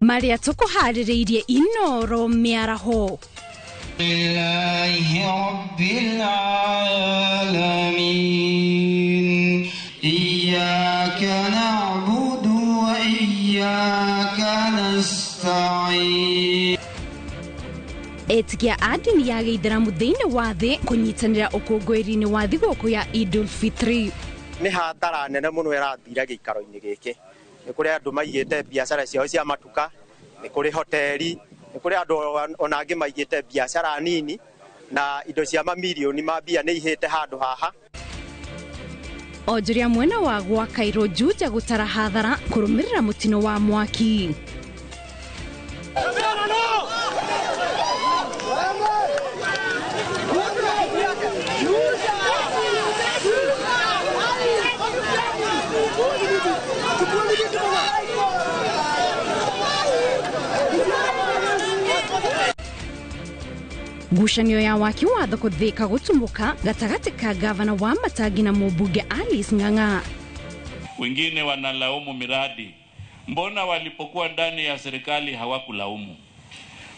Marĩa tũkũharĩrĩirie Inoro mĩaraho. Lillahi rabbil alamin iyyaka na'budu wa iyyaka nasta'in. Etikia a ndini ya gĩithĩramu thĩinĩ wa thĩ kũnyitanĩra ũkũngũĩri-inĩ wa thigũkũ ya Idul Fitri. Nĩ hathara nene mũno ĩrathira gĩikaro-inĩ gĩkĩ. Nĩ kũrĩ andũ maigĩte biacara ciao cia matuka, nĩ kũrĩ hoteli, nĩ kũrĩ andũ ona angĩ maigĩte biacara nini, na indo cia mamirioni ma mbia nĩ ihĩte handũ haha. Onjoria mwena wa gwa Kairũ Juja gũtara hathara kũrũmĩrĩra mũtino wa mwaki. Ngucanio ya waki wa thoko Thika gũtumũka gatagatĩ ka gavana wa Matangi na mũmbunge Alice Ng'ang'a. Wengine wanalaumu miradi, mbona walipokuwa ndani ya serikali hawakulaumu?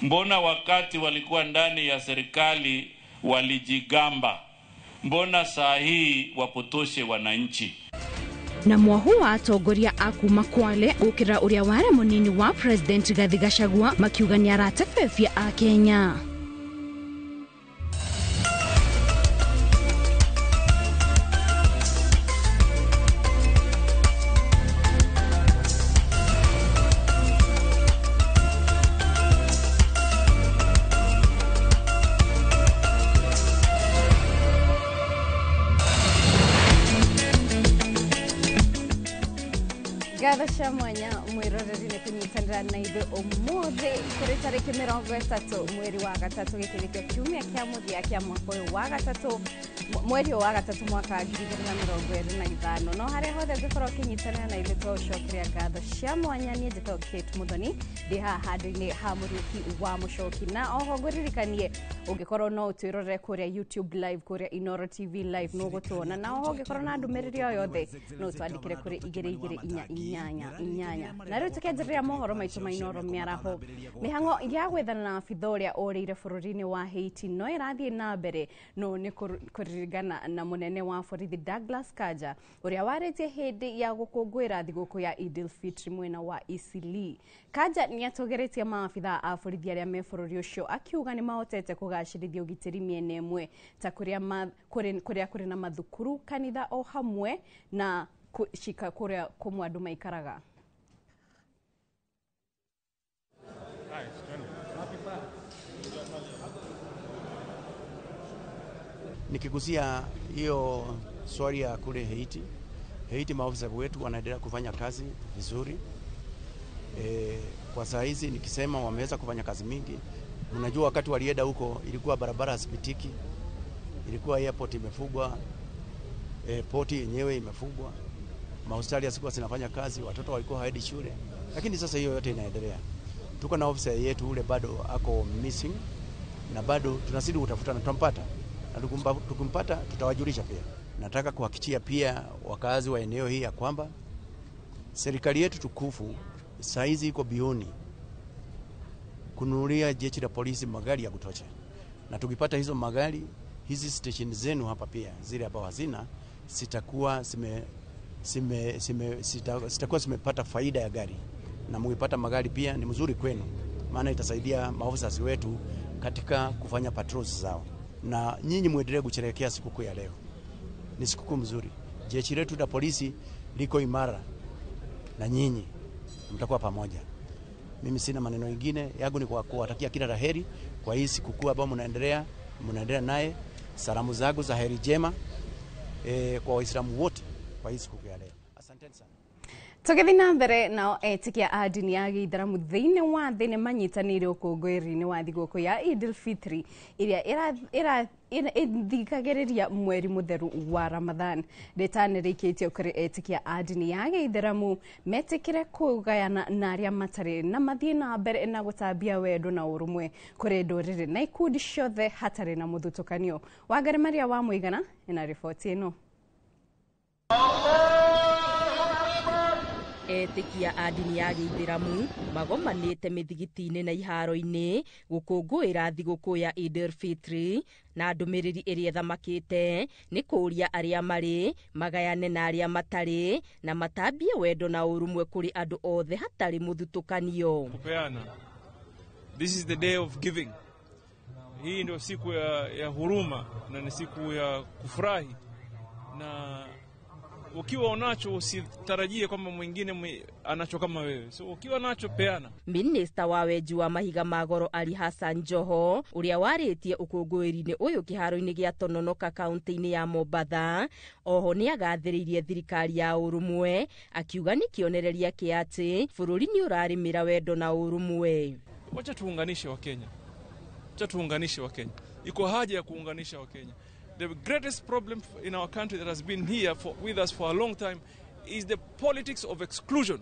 Mbona wakati walikuwa ndani ya serikali walijigamba? Mbona saa hii wapotoshe wananchi? Na mwahu wa atongoria a kuma Kwale gũkĩra ũrĩa warĩ mũnini wa President Rigathi Gachagua makiuga nĩaratebebia a Kenya. Ngatho cia mwanya mwiroreri nĩ kũnyitanĩra na ithuĩ ũmũthĩ kũrĩ tarĩki 30 mweri wa gatatũ. Gĩkĩ nĩkĩo kiumia kĩa mũthia kĩa mwaka ũyũ wa gatatũ, mweri ũyũ wa gatatũ mwaka wa 2025. No harĩa hothe ũngĩkorwo ũkĩnyitanĩra na ithuĩ twaũcokeria ngatho cia mwanya. Niĩ njĩtagwo Kate Muthoni, ndĩ haha handũ-inĩ ha Mũriũki wa Mũcoki, na oho ngũririkanie ũngĩkorwo no ũtwĩrorere kũrĩa YouTube live, kũrĩa Inoro TV live no ũgũtuona, na oho ũngĩkorwo na ndũmĩrĩri o yothe no ũtwandĩkĩre kũrĩ 2 2 4 8 8. Na rĩu tũkĩanjĩrĩria mohoro maitũ ma Inoro mĩaraho, mĩhang'o ya gwethana na abitha ũrĩa ũrĩire bũrũri-inĩ wa Haiti no ĩrathiĩ na mbere, no nĩ kũringana na mũnene wa borithi Douglas Kanja ũrĩa warĩtie hĩndĩ ya gũkũngũĩra thigũkũ ya Idil Fitri mwena wa Eastleigh. Kanja nĩatũgĩrĩtie maabitha a borithi arĩa me bũrũri ũcio akiuga nĩ mahotete kũgacĩrithia ũgitĩri mĩena ĩmwe ta kũrĩa kũrĩ na mathukuru, kanitha o hamwe na cika kũrĩa kũmwe andũ maikaraga. Nikigusia hiyo swali ya kule Haiti, Haiti maofisa wetu wanaendelea kufanya kazi vizuri. Kwa saa hizi nikisema wameweza kufanya kazi mingi. Mnajua wakati walienda huko ilikuwa barabara hazipitiki, ilikuwa airport imefungwa, poti yenyewe imefungwa, mahospitali hazikuwa zinafanya kazi, watoto walikuwa hawaendi shule. Lakini sasa hiyo yote inaendelea. Tuko na ofisa yetu ule bado ako missing, na bado tunazidi kutafuta na tutampata. Na tukimpata tutawajulisha pia. Nataka kuhakikishia pia wakazi wa eneo hii ya kwamba serikali yetu tukufu saa hizi iko bioni kununulia jeshi la polisi magari ya kutosha. Na tukipata hizo magari, hizi station zenu hapa pia zile ambao hazina sitakuwa sitakuwa zimepata faida ya gari. Na mkipata magari pia ni mzuri kwenu, maana itasaidia maofisa wetu katika kufanya patrols zao. Na nyinyi muendelee kusherehekea sikukuu ya leo. Ni sikukuu mzuri. Jeshi letu la polisi liko imara na nyinyi mtakuwa pamoja. Mimi sina maneno mengine, yangu ni kwa kuwatakia kila laheri kwa hii sikukuu ambayo mnaendelea naye. Salamu zangu za heri njema kwa Waislamu wote kwa hii sikukuu ya leo. Asanteni sana. Tũgĩthiĩ na mbere nao etĩkia a ndini ya gĩithĩramu thĩinĩ wa thĩ nĩ manyitanĩire ũkũngũĩri-inĩ wa thigũkũ ya Idil Fitri ĩrĩa ĩthikagĩrĩria mweri mũtheru wa Ramadhan. Rĩtana rĩikĩtio kũrĩ etĩkia a ndini ya gĩithĩramu metĩkĩre kũgayana na arĩa matarĩ na mathiĩ na mbere na gũtambia wendo na ũrũmwe kũrĩ ndũrĩrĩ na ikundi ciothe hatarĩ na mũthutũkanio. Wangari Maria wa Mũigana ena riboti ĩno. Etĩkia a ndini ya gĩithĩramu magomanĩte mĩthigiti-inĩ na iharo-inĩ gũkũngũĩra thigũkũ ya Eid Fitri, na ndũmĩrĩri ĩrĩa ĩthamakĩte nĩ kũũria arĩa marĩ magayane na arĩa matarĩ na matambie wendo na ũrũmwe kũrĩ andũ othe hatarĩ mũthutũkanio. Kupeana. This is the day of giving. Hii ndio siku ya huruma na ni siku ya kufurahi, na ukiwa unacho usitarajie kwamba mwingine anacho kama wewe. So ukiwa nacho peana. Minista wa wenji wa mahiga ma goro Ali Hassan Joho uria warĩtie ũkũngũĩri-inĩ ũyũ kĩharo-inĩ gĩa Tononoka kaunti-inĩ ya Mombatha oho nĩagathĩrĩirie thirikari ya ũrũmwe akiuga nĩ kĩonereria kĩa atĩ bũrũri nĩ ũrarĩmĩra wendo na ũrũmwe. Wacha tuunganishe Wakenya. Wacha tuunganishe Wakenya. Iko haja ya kuunganisha Wakenya. The greatest problem in our country that has been here with us for a long time is the politics of exclusion.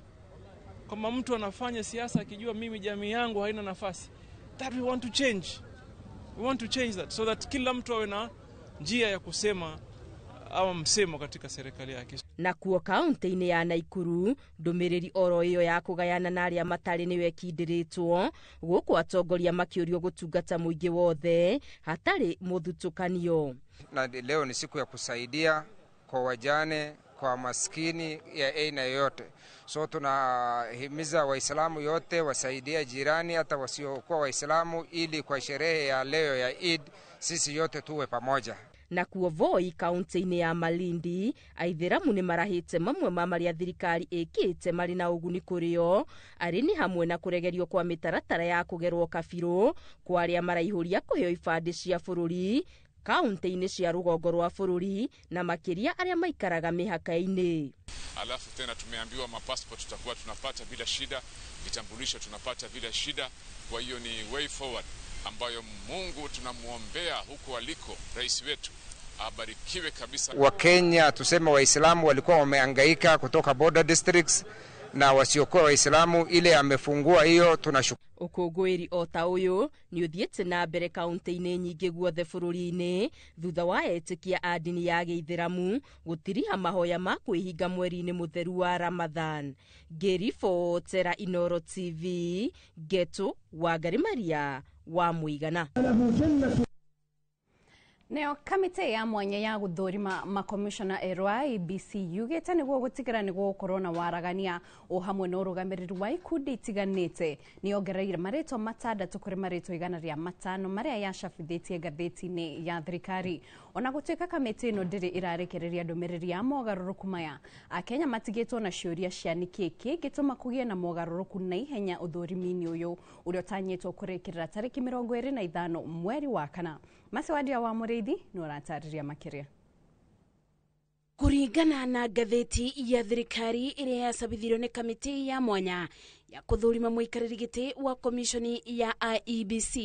Kama mtu anafanya siasa akijua mimi jamii yangu haina nafasi. That we want to change. We want to change that so that kila mtu awe na njia ya kusema au msemo katika serikali yake. Na kuo kaunti-inĩ ya Naikuru ndũmĩrĩri oro ĩyo ya kũgayana na arĩa matarĩ nĩyo ĩkindĩrĩtwo gũkũ atongoria makĩũrio gũtungata mũingĩ wothe hatarĩ mũthutũkanio. Na leo ni siku ya kusaidia kwa wajane, kwa maskini ya aina yoyote. So tunahimiza Waislamu yote wasaidie jirani hata wasiokuwa Waislamu, ili kwa sherehe ya leo ya Eid sisi yote tuwe pamoja. Na kuo Voi kaunti-inĩ ya Malindi aithĩramu nĩ marahĩte mamwe ma marĩa thirikari ĩkĩte marĩ na ũguni kũrĩ o arĩ nĩ hamwe na kũregerio kwa mĩtaratara ya kũgerwo kabirũ kwa arĩa maraihũria kũheo ibandĩ cia bũrũri kaunti-inĩ cia rũgongo rwa bũrũri na makĩria arĩa maikaraga mĩhaka-inĩ. Alafu tena tumeambiwa mapassport tutakuwa tunapata bila shida, vitambulisho tunapata bila shida. Kwa hiyo ni way forward ambayo Mungu tunamuombea huko aliko rais wetu abarikiwe kabisa. Wakenya tuseme Waislamu walikuwa wamehangaika kutoka border districts na wasiokuwa Waislamu, ile amefungua hiyo tunashukuru. Ũkũngũĩri o ta ũyũ nĩ ũthiĩte na mbere kaunti-inĩ nyingĩ guothe bũrũri-inĩ thutha wa etĩkia a ndini ya gĩithĩramu gũtiriha mahoya ma kwĩhinga mweri-inĩ mũtheru wa Ramadhan. Ngĩribotera Inoro TV, Geto Wangari Maria wa Mũigana. Neo kamite ya mwanya ya guthurima makomishona erũ a IEBC yugĩte nĩguo gũtigĩra nĩguo gũkorwo na waragania o hamwe na ũrũgamĩrĩri wa ikundi itiganĩte. Nĩyongereire marĩtwa matandatũ kũrĩ marĩtwa 105 marĩa yacabithĩtie ngathĩti-inĩ ya thirikari. Ona gũtuĩka kamĩtĩ ĩno ndĩrĩ ĩrarekereria ndũmĩrĩri ya mogarũrũku maya, Akenya matigĩtwo na ciũria cia nĩkĩ kĩngĩtũma kũgĩe na mogarũrũku na ihenya ũthũrimi-inĩ ũyũ ũrĩa ũtanyĩtwo kũrĩkĩrĩra tarĩki 25 mweri wa kana. Macewadia wa Mũrĩithi nĩ ũratarĩria makĩria. Kũringana na ngathĩti ya thirikari ĩrĩa yacabithirio nĩ kamĩtĩ ya mwanya ya kũthũrima mũikarĩri gĩtĩ wa komishoni ya IEBC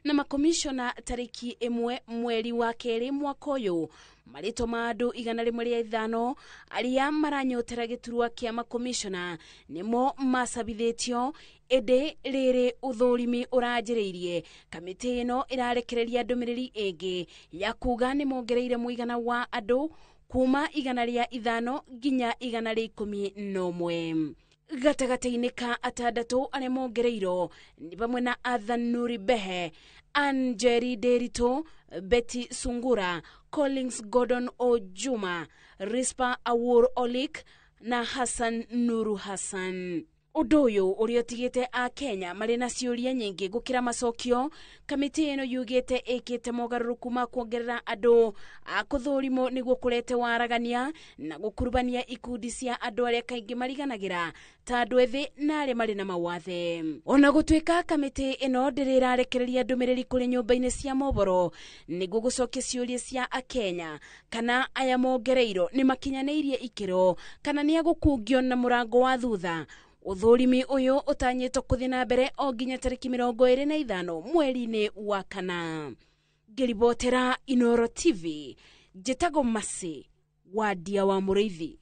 na makomishona tarĩki 1 mweri wa 2 mwaka ũyũ, marĩtwa ma andũ 105 arĩa maranyotera gĩturwa kĩa makomishona nĩmo macabithĩtio, ĩndĩ rĩrĩ ũthũrimi ũranjĩrĩirie. Kamĩtĩ ĩno ĩrarekereria ndũmĩrĩri ĩngĩ ya kuga nĩ mongereire mũigana wa andũ kuma 105 nginya 111. Gatagatĩ-inĩ ka atandatũ arĩa mongereirwo nĩ hamwe na Arthur Nuri Behe, Anjeri Derito, Betty Sungura, Collins Gordon Ojuma, Rispa Awur Olik na Hassan Nuru Hassan. Ũndũ ũyũ ũrĩa ũtigĩte a Kenya marĩ na ciũria nyingĩ gũkĩra macokio. Kamĩtĩ ĩno yugĩte ĩkĩte mogarũrũku ma kuongerera andũ a kũthũrimwo nĩguo kũrete waragania na gũkurubania ikundi cia andũ arĩa kaingĩ mariganagĩra ta andũ ethĩ na arĩa marĩ na mawathe. Ona gũtuĩka kamĩtĩ ĩno ndĩrĩ ĩrarekereria ndũmĩrĩri kũrĩ nyũmba-inĩ cia mohoro nĩguo gũcokia ciũria cia akenya kana aya mongereirwo nĩ makinyanĩirie ikĩro kana nĩ agũkungio na mũrango wa thutha. Ũthũrimi ũyũ ũtanyĩtwo kũthiĩ na mbere o nginya tarĩki 25 mweri-inĩ wa kana. Ngĩribotera Inoro TV, njĩtagwo Mercy Wandia wa Mũrĩithi.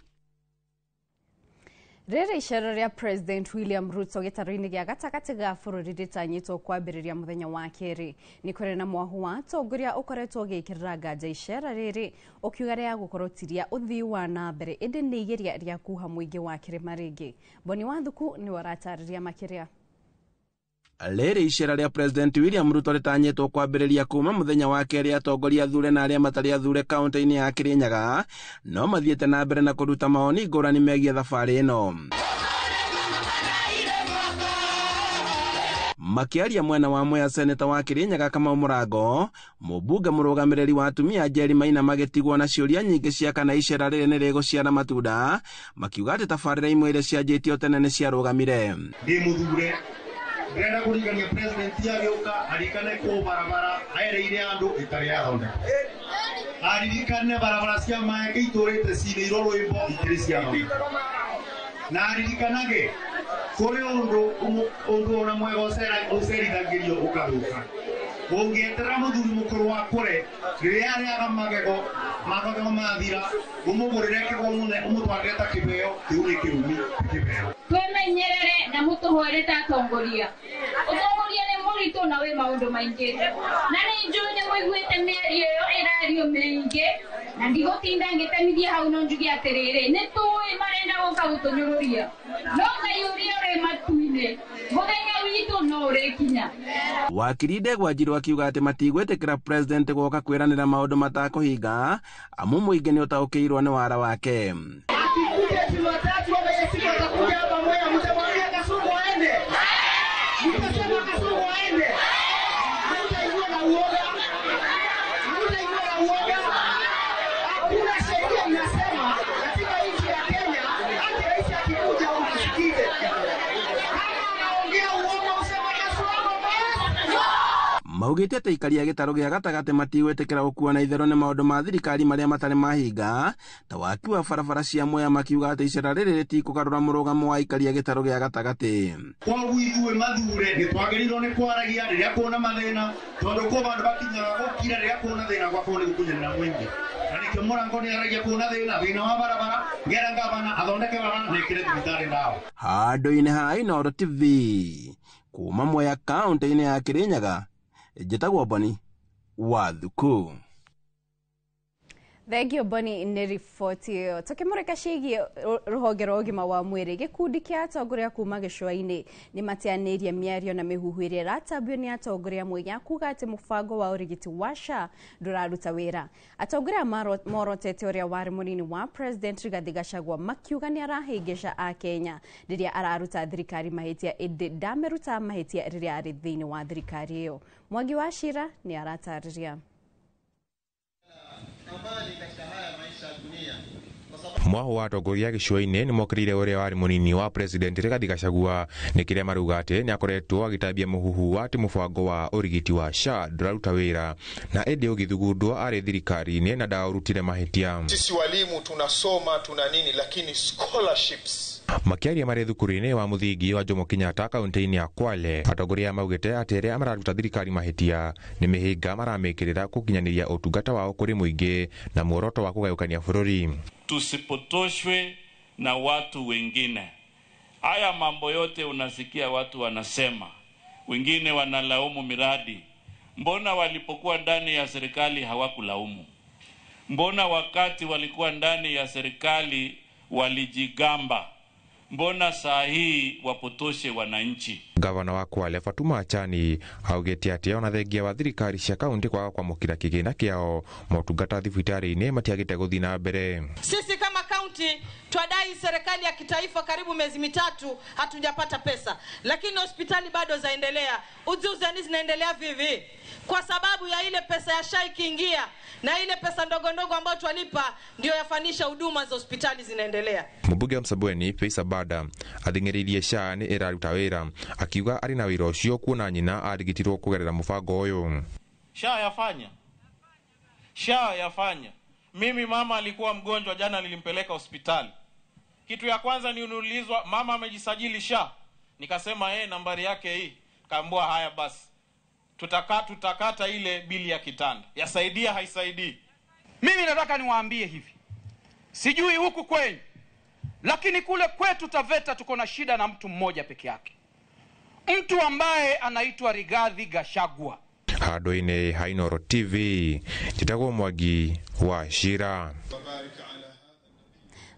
Rĩrĩ icera rĩa President William Ruto gĩtarũ-inĩ gĩa gatagatĩ ga bũrũri rĩtanyĩtwo kwambĩrĩria mũthenya wa kerĩ. Nĩ kũrĩ na mwahu wa atongoria ũkoretwo ũgĩkĩrĩra nganja icera rĩrĩ ũkiuga rĩa gũkorwo ti rĩa ũthii wa na mbere ĩndĩ nĩ igeria rĩa kuha mũingĩ wa kĩrĩma rĩngĩ. Boni Wathuku nĩwe ũratarĩria makĩria. Rĩrĩ icera rĩa President William Ruto rĩtanyĩtwo kwambĩrĩria kuma mũthenya wa kerĩ atongoria athure na arĩa matarĩ athure kaunti-inĩ ya Kirinyaga no mathiĩte na mbere na kũruta mawoni ngũrani megiĩ thabarĩ ĩno. Makĩaria mwena wa Mwea, seneta wa Kirinyaga Kamau Mũrango, mũmbunge mũrũgamĩrĩri wa atumia Njeri Maina magĩtigwo na ciũria nyingĩ cia kana icera rĩrĩ nĩ rĩgũciara matunda, makiuga atĩ tabarĩra imwe iria cianjĩtio tene nĩ ciarũgamire. Ndĩ mũthure ndĩrenda kũririkania president agĩũka aririkane kũ barabara ereire andũ ĩtarĩ yathondekwo, aririkane barabara cia maeke itũrĩte cinĩirwo rwĩmbo ikĩrĩ ciathondekwo, na aririkanage kũrĩ ũndũ ona mwega ũcerithagĩrio ũkathũka. Ũngĩeterera mũthuri mũkũrũ akũre rĩrĩa arĩaga magego mathira ũmũgũrĩre kĩgwa ũmũtwarĩre ta kĩheo, kĩu nĩ kĩrumi kĩheo. Twemenyerere na mũtũhwere ta atongoria. Ũtongoria nĩ mũritũ na wĩ maũndũ maingĩ, na nĩ njũĩ nĩ mũiguĩte mĩario ĩyo ĩrario mĩingĩ, na ndigũtinda ngĩtemithia hau no njuge atĩrĩrĩ, nĩ tũĩ marenda gũka gũtũnyũrũria, no Ngai ũrĩa ũrĩ matu-inĩ mũthenya witũ no ũrĩkinya. Wakiri Ndegwa Njiru akiuga atĩ matigwĩtĩkĩra president gũka kwĩranĩra maũndũ matakũhinga amu mũingĩ nĩ ũtaũkĩirwo nĩ wara wake. Maugĩte atĩ aikari a gĩtarũ gĩa gatagatĩ matigwĩtĩkĩra gũkua na itherũ nĩ maũndũ ma thirikari marĩa matarĩ mahinga ta waki wa barabara cia Mwea, makiuga atĩ icera rĩrĩ rĩtikũgarũra mũrũgamo wa aikari a gĩtarũ gĩa gatagatĩ. Kwoguo ithuĩ mathure nĩ twagĩrĩirwo nĩ kwaragia rĩrĩa kuona mathĩna, tondũ kũ vandũ bakinyaga gũkira rĩrĩa kuona thĩna gwakorwo nĩ gũkunyanĩra mũingĩ, na nĩkĩo Mũrango nĩ aragia kuona thĩna wa barabara ngera ngavana athondeke barabara na ĩkĩre thibitarĩ ndawa. Handũ-inĩ ha Inooro TV kuma Mwea kaunti-inĩ ya Kirinyaga, njĩtagwo Boni Wathuku. Thank you Boni nĩ riboti ĩyo. Tũkĩmũrĩka ciĩgiĩ rũhonge rwa ũgima wa mwĩrĩ, gĩkundi kĩa atongoria kuma gĩcũa-inĩ nĩ mateanĩirie mĩario na mĩhuhu ĩrĩa ĩratambio nĩ atongoria amwe ya kuga atĩ mũbango wa ũrigiti wa SHA ndũraruta wĩra. Atongoria morotete ũrĩa warĩ mũnini wa President Rigathi Gachagua makiuga nĩ arahĩngĩca Akenya rĩrĩa araruta thirikari mahĩtia, ĩndĩ ndamĩruta mahĩtia rĩrĩa arĩ thĩinĩ wa thirikari ĩyo. Mwangi wa Cira nĩ aratarĩria. Mwahu wa atongoria gĩcũa-inĩ nĩ mokĩrĩire ũrĩa warĩ mũnini wa President Rigathi Gachagua nĩ kĩrĩa marauga atĩ nĩ akoretwo agĩtambia mũhuhu wa atĩ mũbango wa ũrigiti wa SHA ndũraruta wĩra, na ĩndĩ ũgĩthugundwo arĩ thirikari-inĩ na ndaũrutire mahĩtia. Sisi walimu tunasoma tuna nini, lakini scholarships. Makĩaria marĩ thukuru-inĩ wa mũthingi wa Jomo Kenyatta kaunti-inĩ ya Kwale, atongoria maugĩte atĩ arĩa mararuta thirikari mahĩtia nĩ mĩhĩnga maramĩkĩrĩra gũkinyanĩria ũtungata wao kũrĩ mũingĩ na muoroto wa kũgayũkania bũrũri. Tusipotoshwe na watu wengine. Haya mambo yote unasikia watu wanasema, wengine wanalaumu miradi. Mbona walipokuwa ndani ya serikali hawakulaumu? Mbona wakati walikuwa ndani ya serikali walijigamba? Mbona saa hii wapotoshe wananchi? Gavana wa Kwale Fatuma Achani augĩte atĩ ona thengia wa thirikari cia kaunti kwaga kwamũkĩra kĩgĩna kĩao motungata thibitarĩ-inĩ matiagĩte gũthiĩ na mbere. Sisi kama kaunti twadai serikali ya kitaifa karibu miezi mitatu hatujapata pesa, lakini hospitali bado zaendelea, uziuzani zinaendelea vivi kwa sababu ya ile pesa ya SHA ikiingia na ile pesa ndogo ndogo ambayo twalipa ndio yafanisha huduma za hospitali zinaendelea. Mũmbunge wa Msambweni Faisal Bada athing'ĩrĩirie SHA nĩ ĩraruta wĩra, akiuga arĩ na wĩra ũcio kuona nyina arigitirwo kũgerera mũbango ũyũ. SHA yafanya, SHA yafanya. Mimi mama alikuwa mgonjwa jana, nilimpeleka hospitali. Kitu ya kwanza niulizwa, mama amejisajili SHA? Nikasema nambari yake hii. Kaambiwa haya basi, tutakata ile bili ya kitanda. Yasaidia haisaidii? Mimi nataka niwaambie hivi, sijui huku kwenu, Lakini kule kwetu Taveta tuko na shida na mtu mmoja peke yake, mtu ambaye anaitwa Rigathi Gachagua. Handũ-inĩ ha Inooro TV, njĩtagwo Mwangi wa Chira.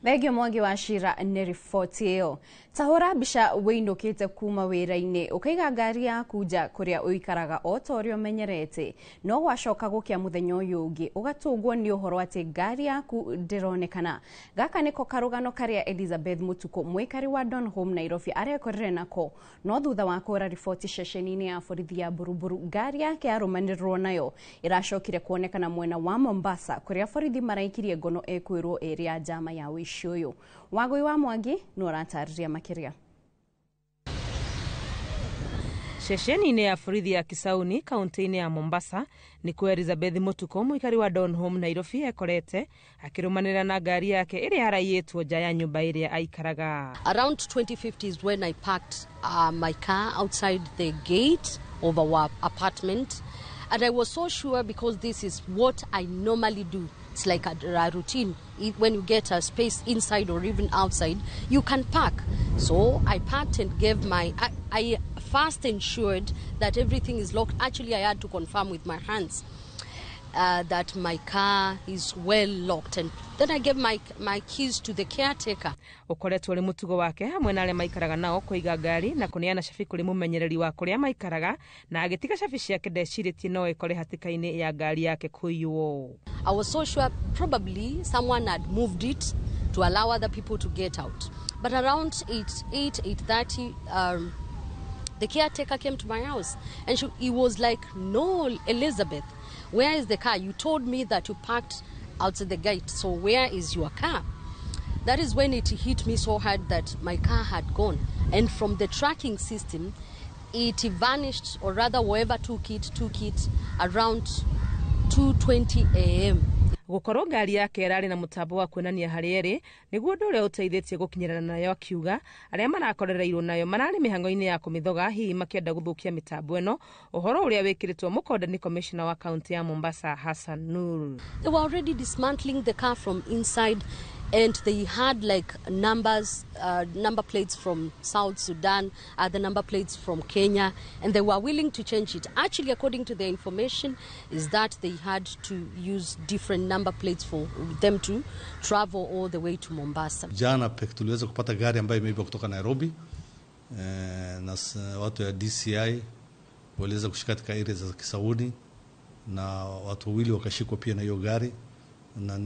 Thengio Mwangi wa Chira nĩ riboti ĩyo. Tahũra mbica wĩinũkĩte kuma wĩra-inĩ ũkaiga ngari yaku nja kũrĩa ũikaraga o ta ũrĩa ũmenyerete, no gwacoka gũkĩa mũthenya ũyũ ũngĩ ũgatũngwo nĩ ũhoro atĩ ngari yaku ndĩronekana. Gaka nĩko karũgano karĩa Elizabeth Mũtukũ, mũikari wa Donholm Nairobi, arekorire nako, no thutha wa kũhũra riboti ceceni-inĩ ya borithi ya Buruburu, ngari yake yarũmanĩrĩrwo nayo ĩracokire kuonekana mwena wa Mombasa kũrĩa borithi maraikirie ngono ĩkwĩrwo ĩrĩ ya njama ya ũici ũyũ. Wagui wa Mwangi nĩ ũratarĩria makĩria. Ceceni-inĩ ya borithi ya Kisauni kaunti-inĩ ya Mombasa nĩkuo Elizabeth Mũtukũ, mũikari wa Donholm Nairobi, ekorete akĩrũmanĩrĩra na ngari yake ĩrĩa araiyĩtwo nja ya nyũmba ĩrĩa aikaraga. Around 2050 is when I parked my car outside the gate of our apartment, and I was so sure because this is what I normally do. It's like a routine. When you get a space inside or even outside, you can park. So I parked and gave my... I first ensured that everything is locked. Actually, I had to confirm with my hands that my car is well locked. And then I gave my keys to the caretaker. Ũkoretwo ũrĩ mũtugo wake hamwe na arĩa maikaraga nao kũiga ngari na kũneana cabi kũrĩ mũmenyereri wa kũrĩa maikaraga, na agĩtiga cabi ciake ndecirĩtie no ĩkore hatĩka-inĩ ya ngari yake kũiywo. I was so sure probably someone had moved it to allow other people to get out. But around 8:30, the caretaker came to my house and he was like, "No, Elizabeth, where is the car? You told me that you parked outside the gate, so where is your car?" That is when it hit me so hard that my car had gone. And from the tracking system, it vanished, or rather whoever took it around 2:20 a.m. Gũkorwo ngari yake ĩrarĩ na mũtambo wa kuonania harĩa ĩrĩ nĩguo ũndũ ũrĩa ũteithĩtie gũkinyĩrana nayo, akiuga arĩa marakorereirwo nayo mararĩ mĩhang'o-inĩ ya kũmĩthoga hihi makĩenda gũthũkia mĩtambo ĩno, ũhoro ũrĩa wĩkĩrĩtwo mũkonde nĩ commissioner wa kaunti ya Mombasa Hassan Nur. They were already dismantling the car from inside, and they had like numbers, number plates from South Sudan, other number plates from Kenya, and they were willing to change it. Actually, according to their information, is that they had to use different number plates for them to travel all the way to Mombasa. Jana tuliweza kupata gari ambayo imeibwa kutoka Nairobi, na watu ya DCI waliweza kushika katika area za Kisauni, na watu wawili wakashikwa pia na hiyo gari na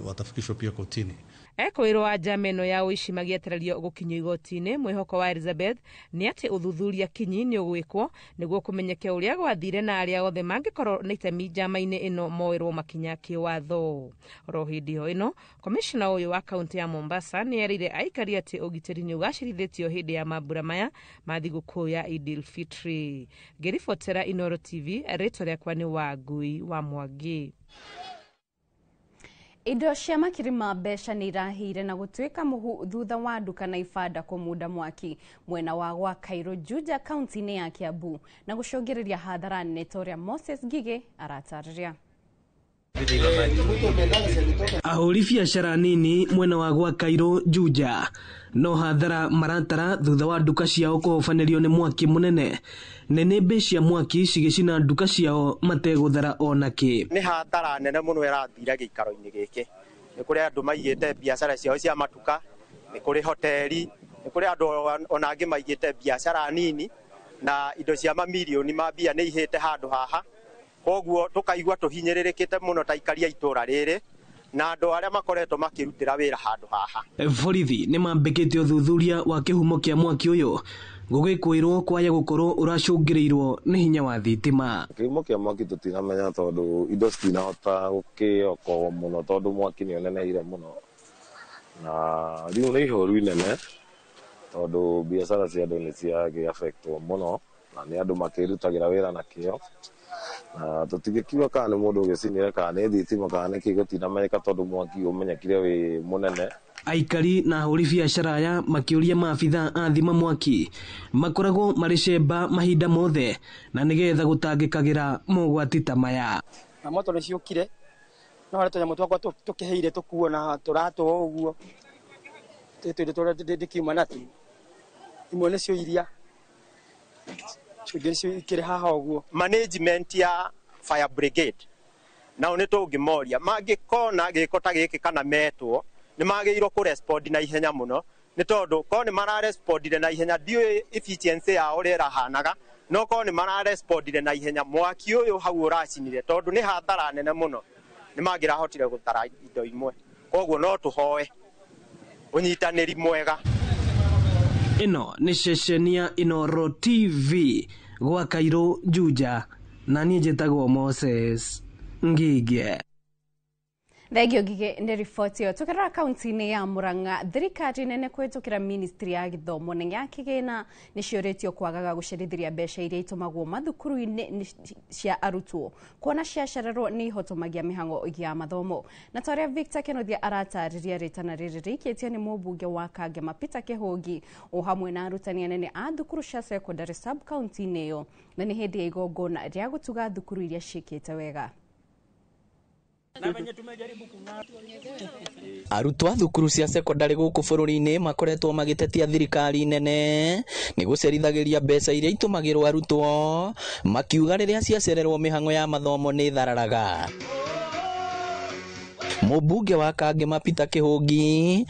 watafikishwa pia kotini. Ekwĩrwo wa njama ĩno ya ũici magĩetererio gũkinyio igoti-inĩ, mwĩhoko wa Elizabeth nĩ atĩ ũthuthuria kinyi nĩ ũgwĩkwo nĩguo kũmenyeke ũrĩa gwathire na arĩa othe mangĩkorwo na itemi njama-inĩ ĩno moerwo makinya kĩwatho. Oro hĩndĩ o ĩno, komishona ũyũ wa kaunti ya Mombasa nĩ erĩire aikari atĩ ũgitĩri nĩ ũgacĩrithĩtio hĩndĩ ya mambura maya ma thigũkũ ya Idil Fitri. Ngĩribotera Inooro TV, rĩtwa rĩakwa nĩ Wangui wa Mwangi. Indo cia makiri ma mbeca nĩ irahĩire na gũtuĩka mũhu thutha wa nduka na ibanda kũmunda mwaki mwena wa gwa Kairu Juja kaunti-inĩ ya Kiambu na gũcũngĩrĩria hathara nene ta ũrĩa Moses Ngigĩ aratarĩria. Ahũri biacara nini mwena wa gwa Kairu Juja no hathara maratara thutha wa nduka ciao kũhobanĩrio nĩ mwaki mũnene, nĩnĩmbĩ cia mwaki cigĩcina nduka ciao mategũthara ona kĩ. Nĩ hathara nene mũno ĩrathira gĩikaro-inĩ gĩkĩ. Nĩ kũrĩ andũ maigĩte biacara ciao cia matuka, nĩ kũrĩ hoteli, nĩ kũrĩ andũ ona angĩ maigĩte biacara nini, na indo cia mamirioni ma mbia nĩ ihĩte handũ haha. Koguo tũkaigua tũhinyĩrĩrĩkĩte mũno ta aikari a itũra rĩrĩ na andũ arĩa makoretwo makĩrutĩra wĩra handũ haha. Borithi nĩ mambĩkĩte ũthuthuria wa kĩhumo kĩa mwaki ũyũ gũgĩkwĩrwo kwaya gũkorwo ũracũngĩrĩirwo nĩ hinya wa thitima. Kĩhumo kĩa mwaki tũtinamenya tondũ indo citinahota gũkĩokowo mũno tondũ mwaki nĩ ũneneire mũno, na rĩu nĩ ihoru inene tondũ biacara cia andũ nĩ ciagĩ-affectwo mũno na nĩ andũ makĩrutagĩra wĩra na kĩo, na tũtingĩkiuga kana nĩ mũndũ ũgĩcinire kana nĩ thitima kana nĩ kĩ, gũtinamenyeka tondũ mwaki ũmenyekire wĩ mũnene. Aikari na ahũri biacara aya makĩũria maabithaa a thima mwaki makoragwo marĩ cemba mahinda mothe na nĩgetha gũtangĩkagĩra mogwati ta maya. Na moto nĩ ciũkire no harĩa tũnyamũ twakwa tũkĩhĩire tũkuo na tũratwo ũguo Tũindo tũrĩa ndĩkiuma natuo imwe nĩcio iria ingĩ nĩcio ikĩrĩ haha ũguo. Management ya fire brigade nao nĩ tũngĩmoria mangĩkona gĩko ta gĩkĩ kana metwo nĩ magĩrĩirwo kũrespond na ihenya mũno, nĩ tondũ korwo nĩ mararespondire na ihenya, ndiũĩ efficiency yao ũrĩa ĩrahanaga, no korwo nĩ mararespondire na ihenya mwaki ũyũ hau ũracinire, tondũ nĩ hathara nene mũno, nĩ mangĩrahotire gũtara indo imwe. Koguo no tũhoe ũnyitanĩri mwega. Ĩno nĩ ceceni ya Inooro TV gwa Kairũ Juja, na niĩ njĩtagwo Moses Ngige. Thengio Ngige nĩ riboti ĩyo. Tũkĩrora kaunti-inĩ ya Murang'a, thirikari nene kũhĩtũkĩra ministry ya gĩthomo na ya kĩgĩna nĩ ciũrĩtio kwagaga gũcerithĩria mbeca iria itũmagwo mathukuru-inĩ cia arutwo, kuona ciacererwo nĩ ihotomagia mĩhang'o ya mathomo. Na ta ũrĩa Victor Kenothia aratarĩria, rĩtana rĩrĩ rĩikĩtio nĩ mũmbunge wa Kangema Peter Kĩhũngi o hamwe na arutani anene a thukuru cia secondary sub county-inĩ ĩyo, na nĩ hĩndĩ ya igongona rĩa gũtuga thukuru iria ciĩkĩte wega. Arutwo a thukuru cia secondary gũkũ bũrũri-inĩ makoretwo magĩtetia thirikari nene nĩ gũcerithagĩria mbeca iria itũmagĩrwo arutwo, makiuga rĩrĩa ciacererwo mĩhang'o ya mathomo nĩ thararaga. Mũmbunge wa Kangema Peter Kĩhũngi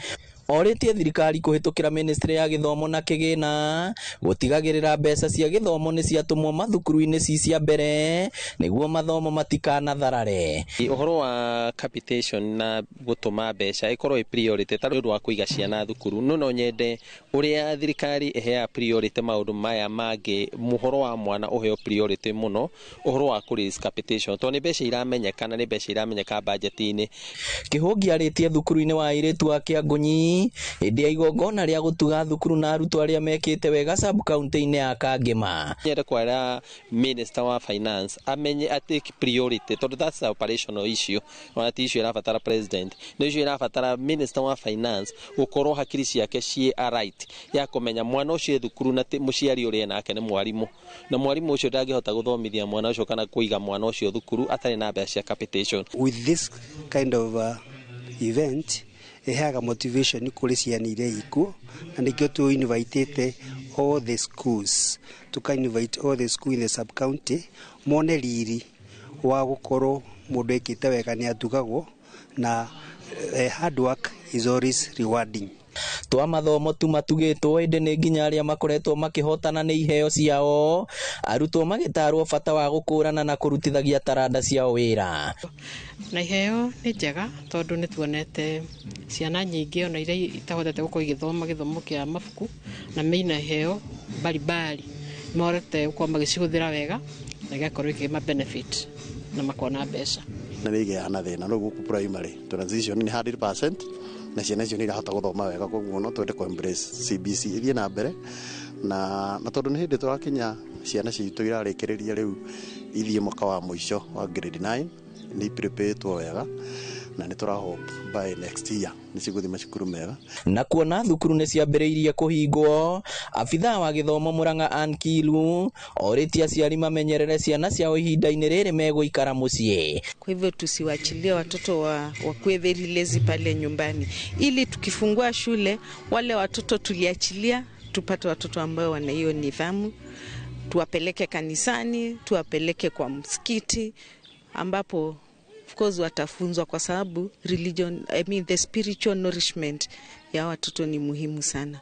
orĩtie thirikari kũhĩtũkĩra ministry ya gĩthomo na kĩgĩna gũtigagĩrĩra mbeca cia gĩthomo nĩ ciatũmwo mathukuru-inĩ ci cia mbere nĩguo mathomo matikanatharare. Ũhoro wa capitation na gũtũma mbeca ĩkorwo ĩ priority ta ũndũ wa kũiga ciana thukuru, no nyende ũrĩa thirikari ĩheaga priority maũndũ maya mangĩ, mũhoro wa mwana ũheo priority mũno ũhoro wa kũ raise capitation, tondũ nĩ mbeca iramenyeka na nĩ mbeca iramenyeka budget-inĩ. Kĩhũngi arĩtie thukuru-inĩ wa airĩtu a Kĩangũnyi hĩndĩ ya igongona rĩa gũtuga thukuru na arutwo arĩa mekĩte wega sub county-inĩ ya Kangema. Nyende kwara minister wa finance amenye atake priority, tondũ that's a operational issue, ona ti issue ĩrabatara president, nĩ issue ĩrabatara minister wa finance gũkorwo hakiri ciake ciĩ right ya kũmenya mwana ũcio thukuru na mũciari ũrĩa nake nĩ mwarimũ, na mwarimũ ũcio ndangĩhota gũthomithia mwana ũcio kana kũiga mwana ũcio thukuru atarĩ na mbeca cia capitation. With this kind of event iheaga motivation kũrĩ ciana iria ikuo, na nĩkĩo tũ invitĩte all the schools, tuka invite all the school in the sub county mone riri wa gũkorwo mũndũ ekĩte wega nĩ atugagwo, na hard work is always rewarding. Twa mathomo tu matugĩtwo ĩndĩ nĩ nginya arĩa makoretwo makĩhotana nĩ iheo ciao, arutwo magĩtarwo bata wa gũkũrana na kũrutithagia taranda ciao wĩra. Na iheo nĩ njega tondũ nĩ tuonete ciana nyingĩ ona iria itahotete gũkorwo igĩthoma gĩthomo kĩa mabuku na meina iheo mbalimbali mahotete gũkorwo magĩcihũthĩra wega na igakorwo ikĩma benefit na makona mbeca. Na nĩ igĩaga na thĩna no gũkũ primary transition nĩ 100% na ciana icio nĩ irahota gũthoma wega, koguo no twende kũ embrace CBC ĩthiĩ na mbere, na tondũ nĩ hĩndĩ tũrakinya ciana citũ irarĩkĩrĩria rĩu ithiĩ mwaka wa mũico wa grade 9 nĩ preparetwo wega na nĩ tũra hope by next year nĩ cigũthiĩ macukuru mega. Na kuona thukuru nĩ ciambĩrĩirie kũhingwo, abithaa wa gĩthomo Murang'a Ann Kilu orĩtie aciari mamenyerere ciana ciao ihinda-inĩ rĩrĩ megũikara mũciĩ. Kwa hivyo tusiwachilie watoto wakuwe very lazy pale nyumbani, ili tukifungua shule wale watoto tuliachilia tupate watoto ambao wana hiyo nidhamu, tuwapeleke kanisani, tuwapeleke kwa msikiti ambapo of course watafunzwa, kwa sababu religion, I mean the spiritual nourishment ya watoto ni muhimu sana.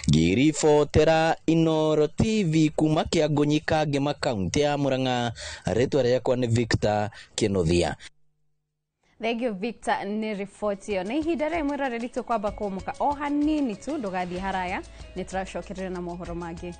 Ngiribotera Inooro TV kuma Kĩangũnyi Kangema kaunti ya Murang'a, rĩtwa rĩakwa nĩ Victor Kĩnuthia. Thank you Victor nĩ riboti ĩyo. Na ihinda rĩrĩ mwĩroreri tũkwamba kũmũka o hanini tu, ndũgathiĩ haraya, nĩ tũracokerera na mohoro mangĩ.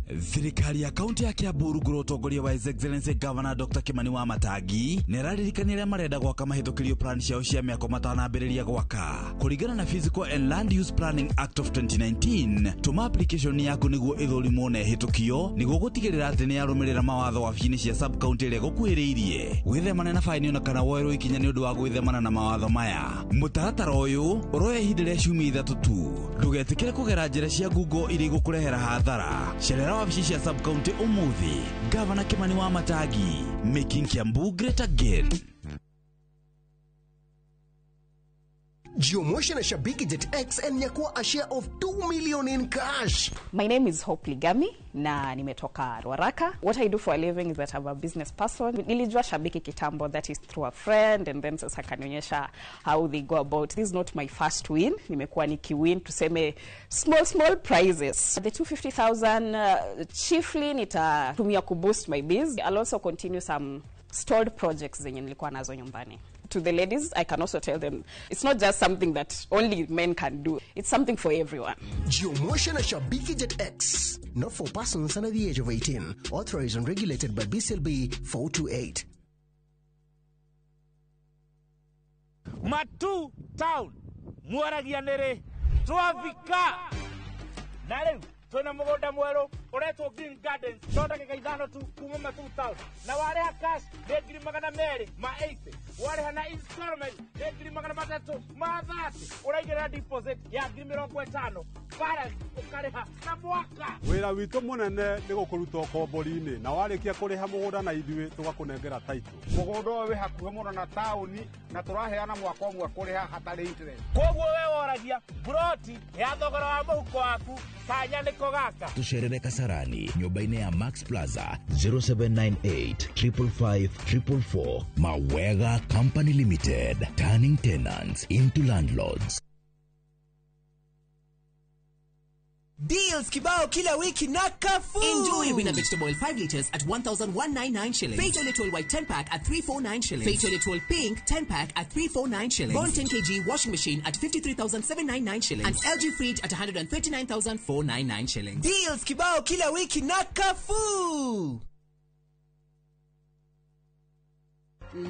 Thirikari ya kaunti ya Kiambu rungu rwa ũtongoria wa His Excellency Governor Dr. Kimani Wamatangi nĩ ĩraririkania arĩa marenda gwaka mahĩtũkĩrio plan ciao cia mĩako matanambĩrĩria gwaka. Kũringana na Physical and Land Use Planning Act of 2019, tũma application yaku nĩguo ĩthũrimwo na ĩhĩtũkio nĩguo gũtigĩrĩra atĩ nĩ yarũmĩrĩra mawatho wabici-inĩ cia sub county ĩrĩa ĩgũkuhĩrĩirie. Wĩthemane na baini ona kana woerwo ikinya nĩ ũndũ wa gwĩthemana na mawatho maya. Mũtaratara ũyũ ũroya ihinda rĩa ciumia 3 tu. Ndũgetĩkĩre kũgera njĩra cia ngungo iria igũkũrehera hathara. Cerera wabici cia sub county ũmũthĩ. Governor Kimani Wamatangi, making Kiambu great again. Jiomoshe na Shabiki Jet X and nyakua a share of 2 million in cash. My name is Hope Ligami na nimetoka Ruaraka. What I do for a living is that I'm a business person. Nilijua Shabiki kitambo, that is through a friend, and then sasa kanionyesha how they go about. This is not my first win. Nimekuwa nikiwin tuseme small small prizes. The 250,000 chiefly nitatumia kuboost my biz. I'll also continue some stalled projects zenye nilikuwa nazo nyumbani. To the ladies, I can also tell them it's not just something that only men can do. It's something for everyone. Jiomoshe na Shabiki Jet X. Not for persons under the age of 18. Authorized and regulated by BCLB 428. Matu Town. Mwaragia nere. Twafika. Na rĩu twĩna mũgũnda mwerũ ũretwo Green Gardens no ndagĩka 5 tu kuma Matu Town, na warĩha cash nĩ 280,000, warĩha na installment nĩ 330,000, ũraigĩrĩra deposit ya 50,000, balance ũkarĩha na mwaka. Wĩra witũ mũnene nĩ gũkũruta ũkombori-inĩ, na warĩkia kũrĩha mũgũnda na ithuĩ tũgakũnengera title. Mũgũnda ũyũ wĩ hakuhĩ mũno na taũni na tũraheana mwaka ũmwe kũrĩha hatarĩ interest. Koguo we woragia broti ya thogora wa mũhuko waku kanya nĩko gaka. Tucerere Kasarani nyũmba-inĩ ya Max Plaza 0798 555 444. Mawega Company Limited, turning tenants into landlords. Deals kibao kila wiki na Carrefour. Enjoy Winner vegetable oil 5 liters at 1,199 shillings. Faith Toilet White 10 pack at 349 shillings. Faith Toilet Pink 10 pack at 349 shillings. Bond 10 kg washing machine at 53,799 shillings. And LG fridge at 139,499 shillings. Deals kibao kila wiki na Carrefour.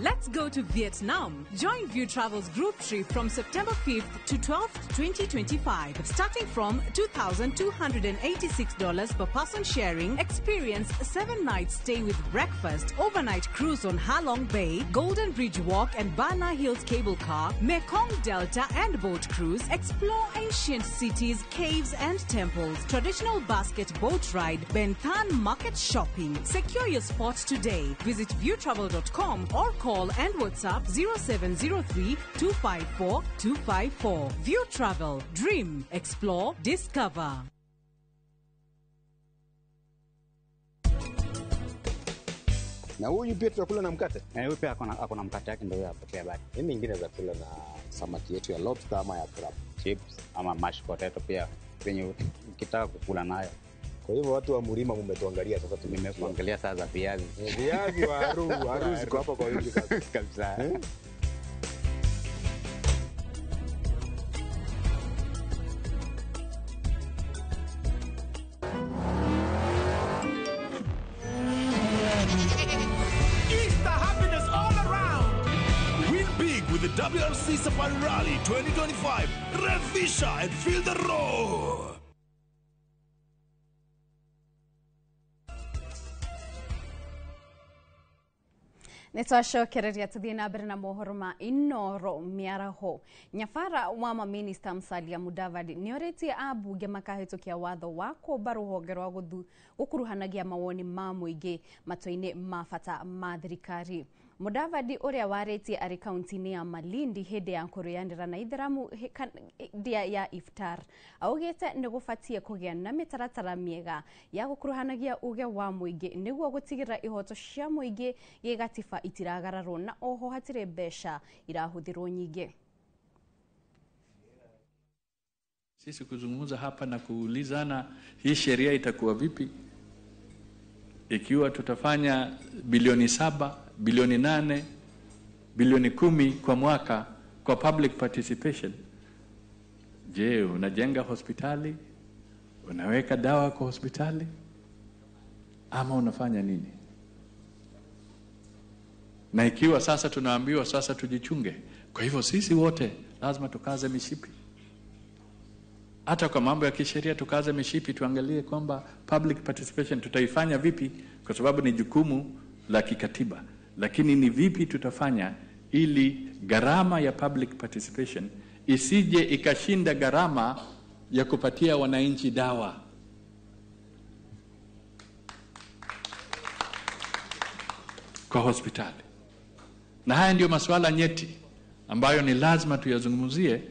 Let's go to Vietnam. Join View Travel's group trip from September 5th to 12th, 2025. Starting from $2,286 per person sharing, experience 7 nights stay with breakfast, overnight cruise on Halong Bay, Golden Bridge Walk and Bana Hills Cable Car, Mekong Delta and boat cruise, explore ancient cities, caves and temples, traditional basket boat ride, Ben Thanh market shopping. Secure your spot today. Visit viewtravel.com or call and WhatsApp 0703 254 254. View Travel. Dream, explore, discover. Na huyu pia tutakula na mkate? Huyu pia ako na mkate yake, ndio hapo pia bado. Mimi nyingine za kula na samaki yetu ya lobster ama ya crab, chips ama mashed potato pia venye ukitaka kukula nayo. Kwa hivyo watu wa Murima mmetuangalia sasa, tumekuangalia sasa za viazi. Viazi waru ziko hapa kwa wingi sasa. Kabisa. Easter happiness all around. Win big with the WRC Safari Rally 2025. Revisha and feel the roar. Nitwacokereria tuthie na mbere na mohoro ma Inoro miaraho. Nyabara wa maminista Musalia Mudavadi nioritie ambunge makahitukia watho wa kũmba rũhonge rwa gũkuruhanagia mawoni ma mũingĩ matua-inĩ ma bata ma thirikari. Mudavadi ũrĩa warĩtie arĩ kaunti-inĩ ya Malindi hĩndĩ ya kũrĩanĩra na itheramu ya iftar augĩte nĩ gũbatiĩ kũgĩa na mĩtaratara mĩega ya gũkuruhanagia uge wa mũingĩ nĩguo gũtigĩrĩra ihoto cia mũingĩ gĩgatiba itiragararwo na oho hatirĩ mbeca irahũthĩrwo nyingĩ. Sisi kuzungumza hapa na kuulizana hii sheria itakuwa vipi ikiwa tutafanya bilioni 7, bilioni 8, bilioni 10 kwa mwaka kwa public participation. Je, unajenga hospitali? Unaweka dawa kwa hospitali? Ama unafanya nini? Na ikiwa sasa tunaambiwa sasa tujichunge, kwa hivyo sisi wote lazima tukaze mishipi. Hata kwa mambo ya kisheria tukaze mishipi, tuangalie kwamba public participation tutaifanya vipi, kwa sababu ni jukumu la kikatiba. Lakini ni vipi tutafanya ili gharama ya public participation isije ikashinda gharama ya kupatia wananchi dawa. Kwa hospitali. Na haya ndio masuala nyeti ambayo ni lazima tuyazungumzie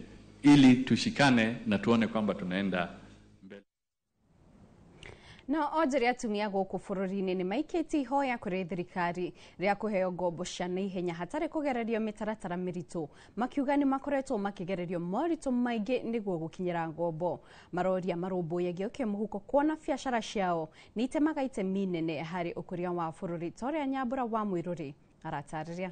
ili tushikane na tuone kwamba tunaenda mbele. Na onjoria atumia gũkũ bũrũri-inĩ nĩ maikĩtie ihoya kũrĩ thirikari rĩa kũheo ngombo cia naihenya hatarĩ kũgererio mĩtaratara mĩritũ, makiuga nĩ makoretwo makĩgererio moritũ maingĩ nĩguo gũkinyĩra ngombo. Maroria marũmbũyagio kĩmũhuko kuona biacara ciao nĩ itemaga itemi nene harĩ ũkũria wa bũrũri, ta ũrĩa Nyambura wa Mwĩrũrĩ aratarĩria.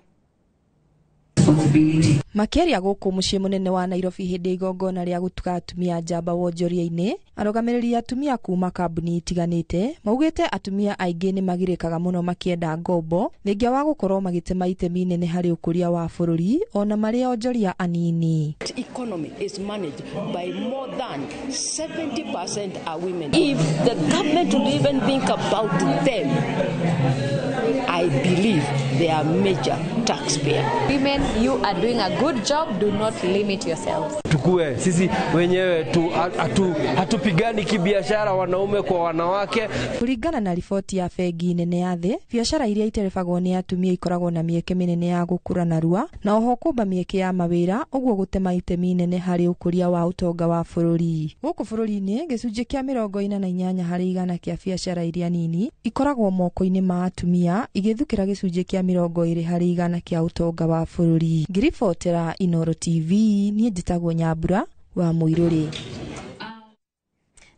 Makĩaria gũkũ mũciĩ mũnene wa Nairobi hĩndĩ ya igongona rĩa gũtuga atumia njamba wonjoria-inĩ, arũgamĩrĩri atumia kuma kambuni itiganĩte maugĩte atumia aingĩ nĩ magirĩkaga mũno makĩenda ngombo thengia wa gũkorwo magĩtema itemi nene harĩ ũkũria wa bũrũri ona marĩ onjoria anini. Economy is managed by more than 70% are women. If the government would even think about them, I believe they are major taxpayer. Women, you are doing a good job. Do not limit yourselves. Tukue sisi wenyewe hatupigani kibiashara wanaume kwa wanawake. Kulingana na riboti ya bengi nene ya thĩ, biacara iria iterebagwo nĩ atumia ikoragwo na mĩeke mĩnene ya gũkũra narua na oho kũmba mĩeke ya mawĩra, ũguo gũtema itemi nene harĩ ũkũria wa ũtonga wa bũrũri. Gũkũ bũrũri-inĩ, gĩcunjĩ kĩa 48 harĩ igana kĩa biacara iria nini ikoragwo moko-inĩ ma atumia, igĩthukĩra gĩcunjĩ kĩa 20 harĩ igana kĩa ũtonga wa bũrũri. Ngĩribotera Inoro TV, niĩ njĩtagwo Nyambura wa Mũirũrĩ.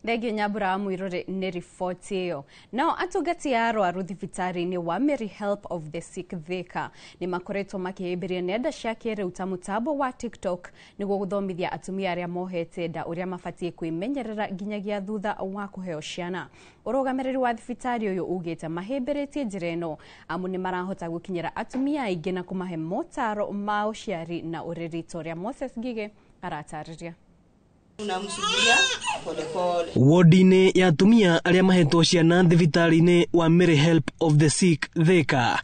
Thengio Nyambura wa Mũirũrĩ nĩ riboti ĩyo. Nao atungati a arwaru thibitarĩ-inĩ wa Mary Help of the Sick Thika nĩ makoretwo makĩhĩmbĩria nenda cia kĩrĩu ta mũtambo wa TikTok nĩguo gũthomithia atumia arĩa mohete nda ũrĩa mabatiĩ kwĩmenyerera nginyagia thutha wa kũheo ciana. Ũrũgamĩrĩri wa thibitarĩ ũyũ ugĩte mahĩmbĩrĩtie njĩra ĩno amu nĩ marahota gũkinyĩra atumia aingĩ na kũmahe motaro ma ũciari na ũreri, ta ũrĩa Moses Ngige aratarĩria. Wodi-inĩ ya atumia arĩa mahetwo ciana thibitarĩ-inĩ wa Mary Help of the Sick Thika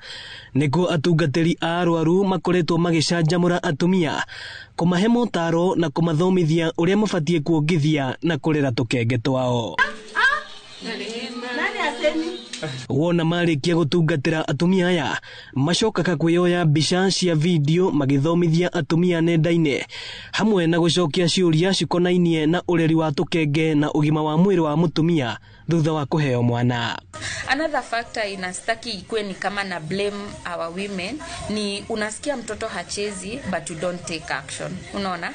nĩkuo atungatĩri a arwaru makoretwo magĩcanjamũra atumia, kũmahe motaro na kũmathomithia ũrĩa mabatiĩ kuongithia na kũrera tũkenge twao. Wona marĩkia gũtungatĩra atumia aya macokaga kwĩyoya mbica cia video magĩthomithia atumia nenda-inĩ hamwe na gũcokia ciũria cikonainie na ũreri wa tũkenge na ũgima wa mwĩrĩ wa mũtumia thutha wa kũheo mwana. Another factor inastaki ikuwe ni kama na blame our women ni unasikia mtoto hachezi but you don't take action. Unaona?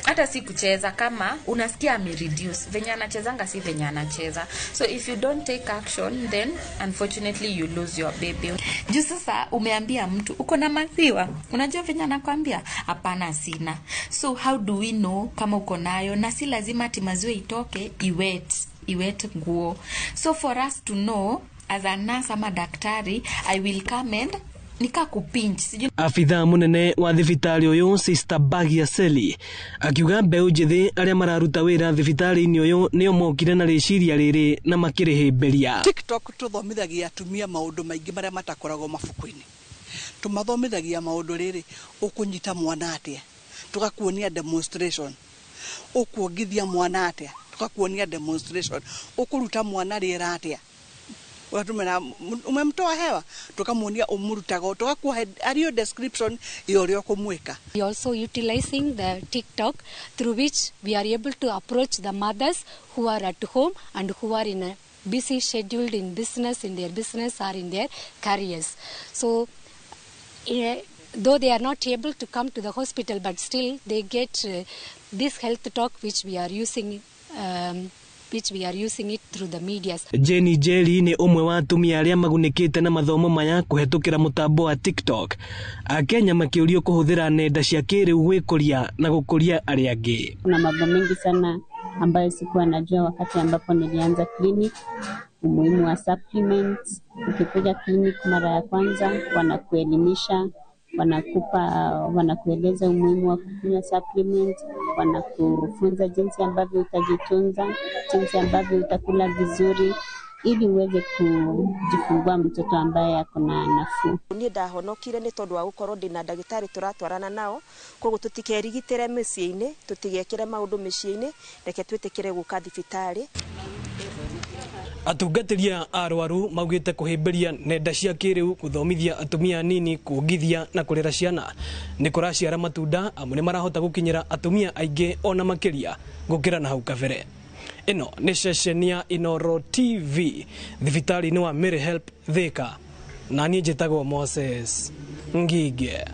Hata si kucheza, kama unasikia ame reduce venye anachezanga si venye anacheza. So if you don't take action then unfortunately you lose your baby. Juu sasa umeambia mtu uko na maziwa, unajua venye anakuambia hapana sina. So how do we know kama uko nayo? Na si lazima ati maziwa itoke iwet nguo. So for us to know as a nurse ama daktari, I will come and nika kupinch. Afithaa munene wa thibitari uyu Sister Bagia Seli akiuga mbeu njithi aria mararuta wira thibitari-inĩ uyu nĩo mokire na rĩciria rĩrĩ na makĩrĩhĩmbĩria. TikTok tuthomithagia atumia maũndũ maingĩ marĩa matakoragwo mabuku-inĩ. Tumathomithagia maũndũ rĩrĩ ũkũnyita mwana atĩa, tugakuonia demonstration, ũkuongithia mwana atĩa, tugakuonia demonstration, ũkũruta mwana rĩera atĩa, watumena umemtoa hewa tukamuonia umurutago tukakuhe ario description ya uria kumwika. We also utilizing the TikTok through which we are able to approach the mothers who are at home and who are in a busy scheduled in business, in their business or in their careers. So though they are not able to come to the hospital, but still they get this health talk which we are using it through the media. Jenny Jerry ni umwe wa atumia aria magunĩkĩte na mathomo maya kũhetũkĩra mũtambo wa TikTok. Akenya makĩũrio kũhũthĩra nenda cia kĩrĩu gwĩkũria na gũkũria arĩa angĩ. Kuna mambo mengi sana ambayo sikuwa najua wakati ambapo nilianza clinic, umuhimu wa supplements. Ukikuja clinic mara ya kwanza, wanakuelimisha, wanakupa, wanakueleza umuhimu wa kunywa supplement, wanakufunza jinsi ambavyo utajitunza, jinsi ambavyo utakula vizuri ili uweze kujifungua mtoto ambaye ako na nafuu. Niĩ ndahonokire nĩ tondũ wa gũkorwo ndĩna ndagĩtarĩ tũratwarana nao, koguo tũtikerigitĩre mĩciĩ-inĩ, tũtigekĩre maũndũ mĩciĩ-inĩ, reke twĩtĩkĩre gũka thibitarĩ. Atungatĩri a arwaru maugĩte kũhĩmbĩria nenda cia kĩrĩu gũthomithia atumia anini kuongithia na kũrera ciana nĩ kũraciara matunda amu nĩ marahota gũkinyĩra atumia aingĩ ona makĩria gũkĩra na hau kabere. Ĩno nĩ ceceni ya Inooro TV thibitarĩ-inĩ wa Mary Help Thika, na niĩ njĩtagwo Moses Ngige.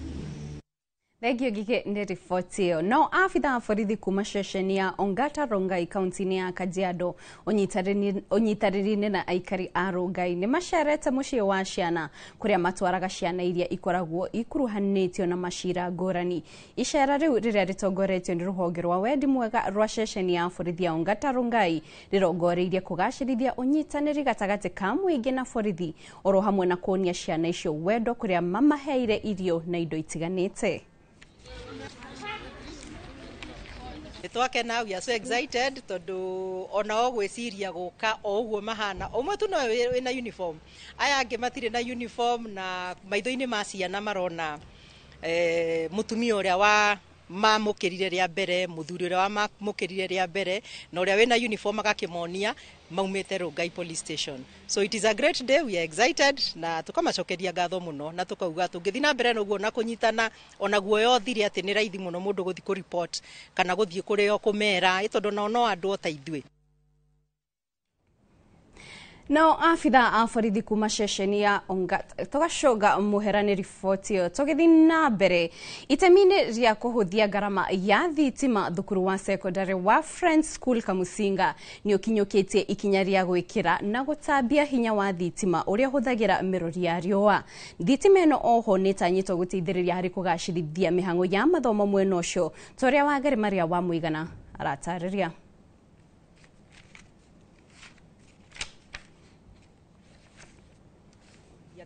Thengio Ngige nĩ riboti ĩyo. No abithaa a borithi kuma ceceni ya Ongata Rongai kaunti-inĩ ya Kajiado ũnyitanĩri-inĩ na aikari a Rongai nĩ macerete mũciĩ wa ciana kũrĩa matwaraga ciana iria ikoragwo ikuruhanĩtio na macira ngũrani. Icera rĩu rĩrĩa rĩtongoretio nĩ rũhonge rwa wendi mwega rwa ceceni ya borithi ya Ongata Rongai rĩrongoreirie kũgacĩrithia ũnyitanĩri gatagatĩ ka mũingĩ na borithi oro hamwe na kuonia ciana icio wendo kũrĩa mamaheire irio na indo itiganĩte. Twakena, we are so excited tondu ona o gwiciria guka o uguo mahana umwe tu no wina uniform, aya angi matire na uniform, na maitho-ini ma ciana marona mutumia uria wa mamukirire ria mbere, muthuri uria wa mamukirire ria mbere, na uria wina uniform agakimonia maumite Rongai Police Station. So it is a great day, we are excited na tukamacokeria ngatho muno na tukauga tungithi na mbere noguo na kunyitana ona guoya uthire ati ni raithi muno mundu guthi ku report kana guthie kurio kumera tondu nao no andu ota ithuĩ. Nao abithaa a borithi kuma ceceni ya Ongata tũgacoga mũhera nĩ riboti ĩyo. Tũgĩthiĩ na mbere itemi-inĩ rĩa kũhũthia ngarama ya thitima, thukuru wa secondary wa Friends School Kamusinga nĩ ũkinyũkĩtie ikinya rĩa gwĩkĩra na gũtambia hinya wa thitima ũrĩa ũhũthagĩra mĩrũri ya riũa. Thitima ĩno oho nĩ ĩtanyĩtwo gũteithĩrĩria harĩ kũgacĩrithia mĩhang'o ya mathomo mwena ũcio ta ũrĩa Wangari Maria wa Mũigana aratarĩria.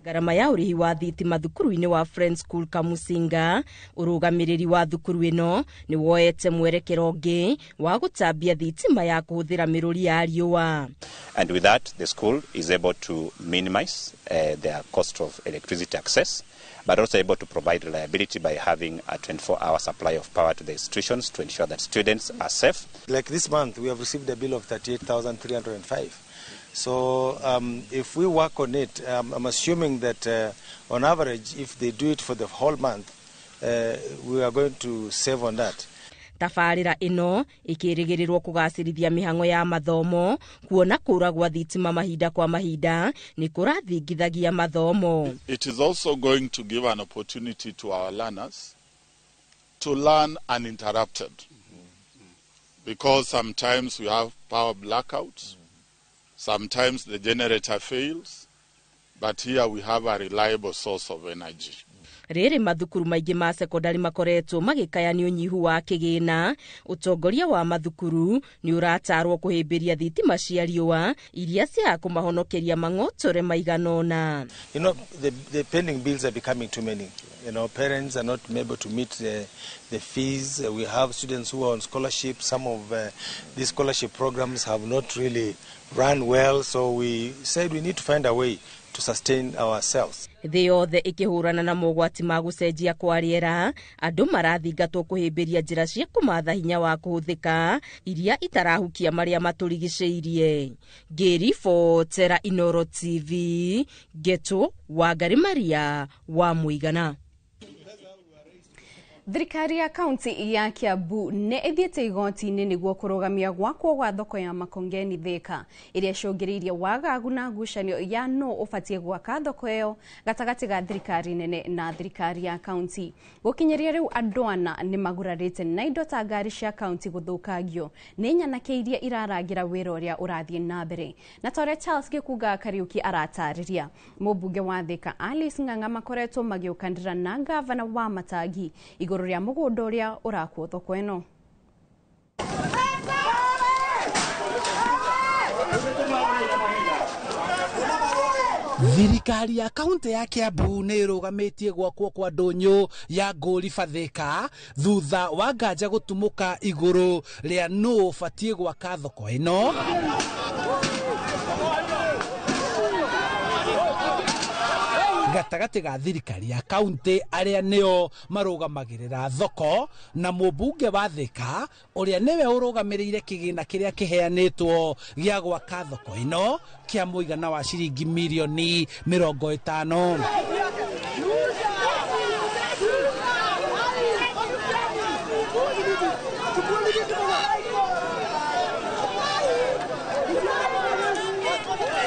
Ngarama ya ũrĩhi wa thitima thukuru-inĩ wa Friends School Kamusinga, ũrũgamĩrĩri wa thukuru ĩno nĩ woete mwerekero ũngĩ wa gũtambia thitima ya kũhũthĩra mĩrũri ya riũa. And with that, the school is able to minimize their cost of electricity access, but also able to provide reliability by having a 24-hour supply of power to the institutions to ensure that students are safe. Like this month, we have received a bill of 38,305. So if we work on it, I'm assuming that on average, if they do it for the whole month, we are going to save on that. Tabarĩra ĩno ĩkĩrĩgĩrĩrwo kũgacĩrithia mĩhang'o ya mathomo kuona kũra gwa thitima mahinda kwa mahinda nĩ kũrathingithagia mathomo. It is also going to give an opportunity to our learners to learn uninterrupted, because sometimes we have power blackouts. Sometimes the generator fails, but here we have a reliable source of energy. Rĩrĩ mathukuru maingĩ ma sekondari makoretwo magĩkaya nĩ ũnyihu wa kĩgĩna, ũtongoria wa mathukuru nĩ ũratarwo kũhĩmbĩria thitima cia riũa iria cia kũmahonokeria mang'otore maigana ũna. You know, the pending bills are becoming too many. You know, parents are not able to meet the fees. We have students who are on scholarship. Some of these scholarship programs have not really run well, so we said we need to find a way to sustain ourselves. Thĩ yothe ĩkĩhũrana na mogwati ma gũcenjia kwa rĩera, andũ marathingatwo kũhĩmbĩria njĩra cia kũmatha hinya wa kũhũthĩka iria itarahukia marĩa matũrigicĩirie. Ngĩribotera Inooro TV, Ngeto Wangari Maria wa Mũigana. Thirikari ya kaunti ya Kiambu nĩ ĩthiĩte igoti-inĩ nĩguo kũrũgamia gwakwo gwa thoko ya Makongeni Thika ĩrĩa ĩcũngĩrĩirie wagagu na ngucanio ya nũ ũbatiĩ gwaka thoko ĩyo gatagatĩ ga thirikari nene na thirikari ya kaunti. Gũkinyĩria rĩu andũ ana nĩ magurarĩte na indo ta ngari cia kaunti gũthũkangio nĩ nyanake iria irarangĩra wĩra ũrĩa ũrathiĩ na mbere. Na ta ũrĩa Charles Gĩkunga Kariũki aratarĩria, mũmbunge wa Thika Alice Ng'ang'a makoretwo magĩũkanĩra na ngavana wa Matangi igũrũ rĩa mũgũnda ũrĩa ũrakwo thoko ĩno. Thirikari ya kaunti ya Kiambu nĩ ĩrũgamĩtie gwakwo kwa ndũnyũ ya Ngũriba Thika thutha wa nganja gũtumũka igũrũ rĩa nũ ũbatiĩ gwaka thoko ĩno. Gatagatĩ ga thirikari ya kaunti arĩa nĩo marũgamagĩrĩra thoko na mũmbunge wa Thika ũrĩa nĩwe ũrũgamĩrĩire kĩgĩna kĩrĩa kĩheanĩtwo gĩa gwaka thoko ĩno kĩa mũigana wa ciringi mirioni 50.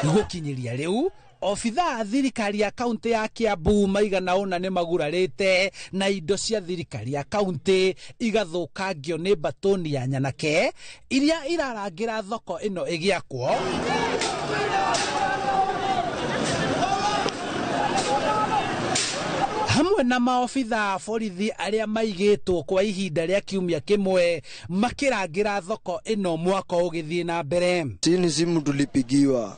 Gũkinyĩria rĩu obithaa a thirikari ya kaunti ya Kiambu maigana ũna nĩ magurarĩte na indo cia thirikari ya kaunti igathũkangio nĩ mbatũni ya nyanake iria irarangĩra thoko ĩno ĩgĩakwo. Hamwe na maobithaa a borithi arĩa maigĩtwo kwa ihinda rĩa kiumia kĩmwe makĩrangĩra thoko ĩno mwaka ũgĩthiĩ na mbere. Sini simu tulipigiwa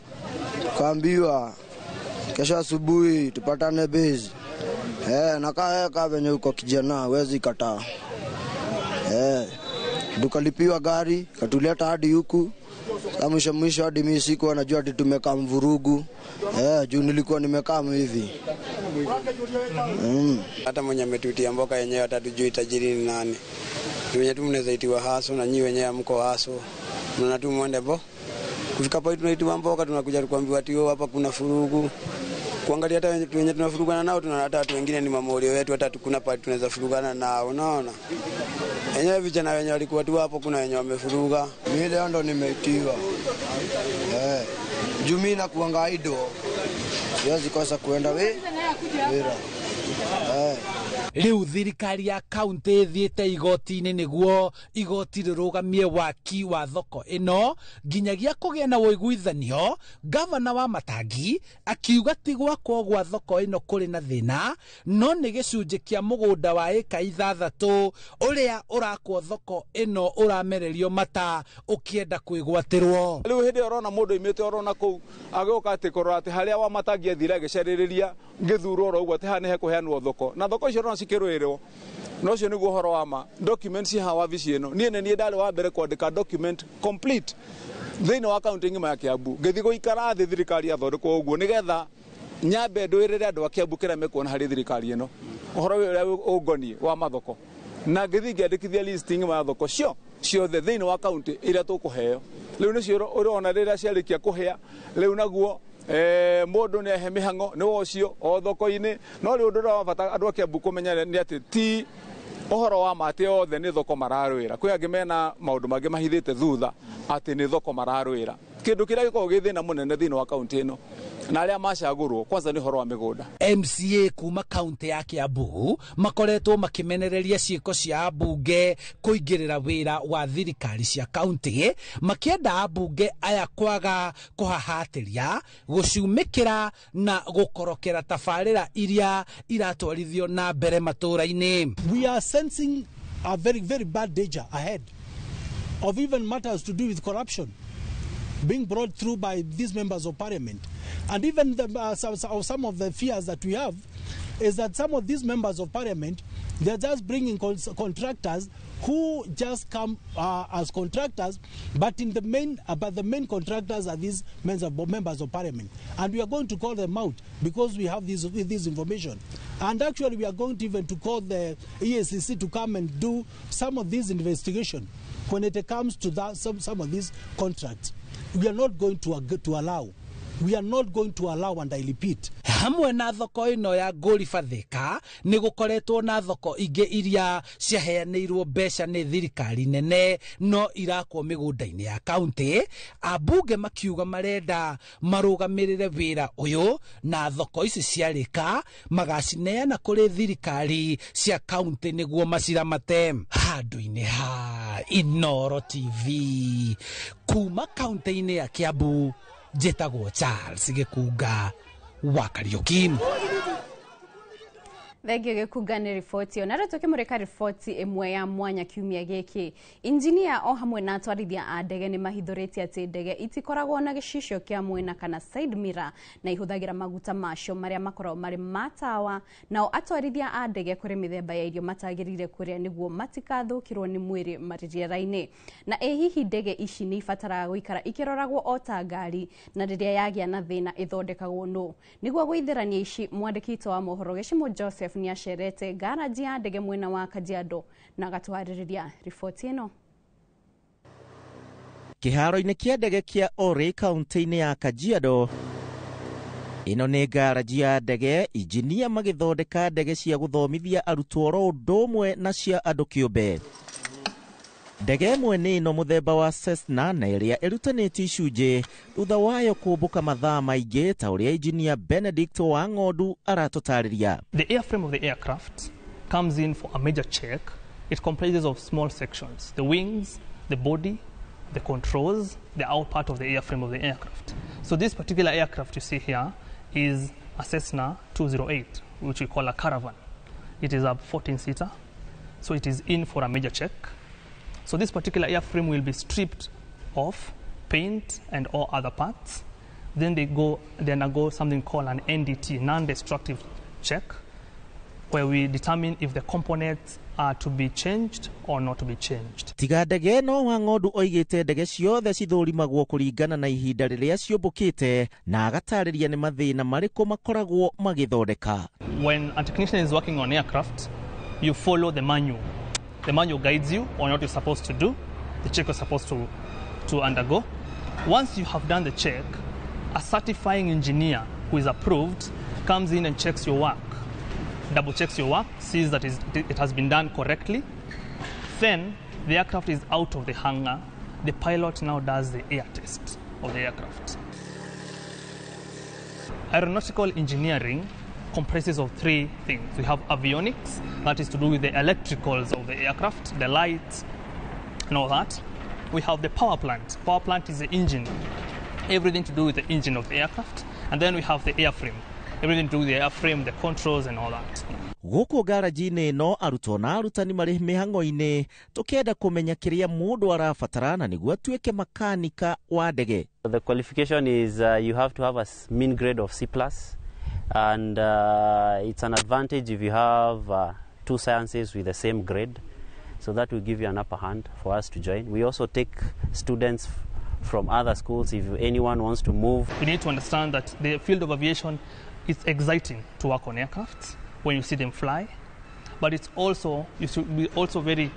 tukaambiwa kesho asubuhi tupatane base. Nakaa kaa venye uko kijana huwezi kataa. Tukalipiwa gari katuleta hadi huku. Mwisho mwisho hadi mimi sikuwa najua ati tumekaa mvurugu. Juu nilikuwa nimekaa hivi. Hata mwenye ametuitia mboka yenyewe hatatujui tajiri ni nani. Ni wenye tu mnaweza itiwa haso na nyinyi wenyewe mko haso. Mnaona tu muende bo. Kufika pale tunaitiwa mboka tunakuja kuambiwa ati hapa kuna furugu. Kuangalia hata wenye tunafurugana nao tunaona hata watu wengine ni mamorio wetu, hata kuna pale tunaweza furugana nao, unaona. Wenyewe vijana wenye walikuwa tu hapo kuna wenye wamefuruga. Mimi leo ndo nimeitiwa. Juu mimi nakuanga idle. Siwezi kosa kuenda we. Wira. Rĩu thirikari ya kaunti ĩthiĩte igoti-inĩ nĩguo igoti rĩrũgamie waki wa thoko ĩno nginyagia kũgĩa na ũiguithanio. Gavana wa Matangi akiuga ti gwakwo gwa thoko ĩno kũrĩ na thĩna, no nĩ gĩcunjĩ kĩa mũgũnda wa ĩka 6 ũrĩa ũrakwo thoko ĩno ũramererio mata ũkĩenda kwĩgwatĩrwo. Rĩu hĩndĩ ĩyo ũrona mũndũ oimĩte orona kũu agĩũka atĩ kũrora atĩ harĩa wa Matangi athire agĩcarĩrĩria gĩthurwo oro ũguo atĩ haha nĩhekũheanwo thoko na thoko icio cikĩrũĩrwo. Na ũcio nĩguo ũhoro wa ma. Documents haha wabici ĩno niĩ nĩ niĩ ndarĩ wa mbere kwandĩka document complete thĩinĩ wa kaunti ng'ima ya Kiambu. Ngĩthiĩ gũikara thĩ thirikari yathondekwo ũguo nĩgetha nyambe ndwĩrĩre andũ a Kiambu kĩrĩa mekuona harĩ thirikari ĩno ũhoro ũrĩa ũngoniĩ wa mathoko, na ngĩthiĩ ngĩandĩkithia list ng'ima ya thoko ciothe thĩinĩ wa kaunti iria tũkũheo. Rĩu nĩcio ũrona rĩrĩa ciarĩkia kũhĩa rĩu naguo mũndũ nĩ ahe mĩhang'o nĩ ũcio o thoko-inĩ. No rĩu ũndũ ũrĩa wa bata andũ a Kiambu kũmenya nĩ atĩ ti ũhoro wa ma atĩ othe nĩ thoko mararũĩra. Kwĩ angĩ mena maũndũ mangĩ mahithĩte thutha atĩ nĩ thoko mararũĩra. Kĩndũ kĩrĩa gĩkoragwo gĩ thĩna mũnene thĩinĩ wa kaunti ĩno na arĩa macagũrwo kwanza nĩ ũhoro wa mĩgũnda. MCA kuma kaunti ya Kiambu makoretwo makĩmenereria ciĩko cia ambunge kũingĩrĩra wĩra wa thirikari cia kaunti, makĩenda ambunge aya kwaga kũhahatĩria, gũcumĩkĩra na gũkorokera tabarĩra iria iratwarithio na mbere matũũra-inĩ. We are sensing a very, very bad danger ahead of even matters to do with corruption being brought through by these members of parliament. And even some of the fears that we have is that some of these members of parliament, they're just bringing contractors who just come as contractors, but in the main, but the main contractors are these members of parliament. And we are going to call them out because we have this information. And actually we are going to even to call the EACC to come and do some of this investigation when it comes to that, some of these contracts. We are not going to allow. We are not going to allow, and I repeat. Hamwe na thoko ĩno ya Ngũriba Thika nĩ gũkoretwo na thoko ingĩ iria ciaheanĩirwo mbeca nĩ thirikari nene no irakwo mĩgũnda-inĩ ya kaunti. Ambunge makiuga marenda marũgamĩrĩre wĩra ũyũ na thoko ici ciarĩka magacineana kũrĩ thirikari cia kaunti nĩguo maciramate. Handũ-inĩ ha Inooro TV kuma kaunti-inĩ ya Kiambu, njĩtagwo Charles Gĩkunga wa Kariũki. Thengio gĩkunga nĩ riboti ĩyo. Na rĩu tũkĩmũrĩka riboti ĩmwe ya mwanya kiumia gĩkĩ, injinia o hamwe na atwarithia a ndege nĩ mahithũrĩtie atĩ ndege itikoragwo na gĩcicio kĩa mwena kana side mirror, na ihũthagĩra maguta macio marĩa makoragwo marĩ ma tawa. Nao atwarithia a ndege kũrĩ mĩthemba ya irio matagĩrĩire kũrĩa nĩguo matikathũkĩrwo nĩ mwĩrĩ marĩ rĩera-inĩ. Na ĩ hihi ndege ici nĩ ibataraga gũikara ikĩroragwo o ta ngari, na rĩrĩa yagĩa na thĩna ĩthondekagwo nũ? Nĩguo gũithĩrania ici, mwandĩki witũ wa mohoro Gĩcimo Joseph nĩ acerete ngaraji ya ndege mwena wa Kajiado na agatwarĩrĩria riboti ĩno. Kĩharo-inĩ kĩa ndege kĩa Ore kaunti-inĩ ya Kajiado, ĩno nĩ ngaraji ya ndege, injinia magĩthondeka ndege cia gũthomithia arutwo oro ũndũ ũmwe na cia andũ kĩũmbe. Ndege ĩmwe nĩ ĩno mũthemba wa Cessna, na ĩrĩa ĩrutanĩtio icunjĩ thutha wayo kũmbũka mathaa maingĩ, ta ũrĩa injinia Benedict wa Ng'ondu aratũtarĩria. The airframe of the aircraft comes in for a major check. It comprises of small sections: the wings, the body, the controls, the out part of the airframe of the aircraft. So this particular aircraft you see here is a Cessna 208, which we call a Caravan. It is a 14-seater, so it is in for a major check. So this particular airframe will be stripped off paint and all other parts. Then they undergo something called an NDT, non-destructive check, where we determine if the components are to be changed or not to be changed. Tiga ndege ĩno, wa Ng'ondu oigĩte ndege ciothe cithũrimagwo kũringana na ihinda rĩrĩa ciũmbũkĩte, na agatarĩria nĩ mathĩna marĩkũ makoragwo magĩthondeka. When a technician is working on aircraft, you follow the manual. The manual guides you on what you're supposed to do, the check you're supposed to undergo. Once you have done the check, a certifying engineer who is approved comes in and checks your work, double checks your work, sees that it has been done correctly. Then the aircraft is out of the hangar. The pilot now does the air test of the aircraft. Aeronautical engineering comprises of three things. We have avionics, that is to do with the electricals of the aircraft, the lights and all that. We have the power plant. Power plant is the engine, everything to do with the engine of the aircraft. And then we have the airframe, everything to do with the airframe, the controls and all that. Gũkũ ngaraji-inĩ ĩno, arutwo na arutani marĩ mĩhang'o-inĩ tũkĩenda kũmenya kĩrĩa mũndũ arabatara na nĩguo atuĩke makanika wa ndege. The qualification is you have to have a mean grade of C plus, and it's an advantage if you have two sciences with the same grade, so that will give you an upper hand for us to join. We also take students from other schools if anyone wants to move. We need to understand that the field of aviation is exciting to work on aircrafts when you see them fly, but it's also, you should be also very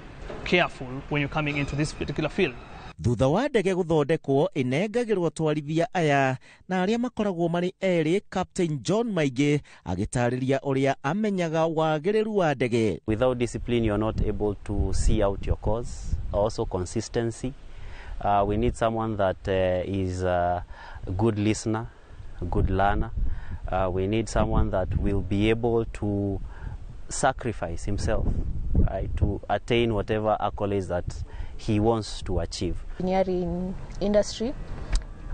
careful when you're coming into this particular field. Thutha wa ndege gũthondekwo, ĩnengagĩrwo atwarithia aya na arĩa makoragwo marĩ erĩ, Captain John Maingĩ agĩtarĩria ũrĩa amenyaga wagĩrĩru wa ndege. Without discipline, you're not able to see out your course. Also consistency. We need someone that is a good listener, a good learner. We need someone that will be able to sacrifice himself, right, to attain whatever accolades that he wants to achieve. Engineering industry,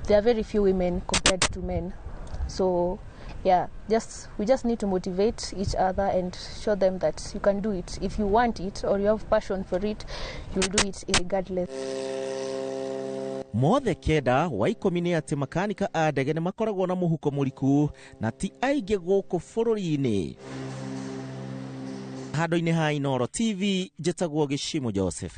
there are very few women compared to men. So yeah, just we just need to motivate each other and show them that you can do it. If you want it or you have passion for it, you'll do it regardless. Mothe kenda wa 10 nĩ atĩ makanika a ndege nĩ makoragwo na mũhuko mũriku na ti aingĩ gũkũ bũrũri-inĩ. Handũ-inĩ ha Inooro TV, njĩtagwo Gĩcimo Joseph.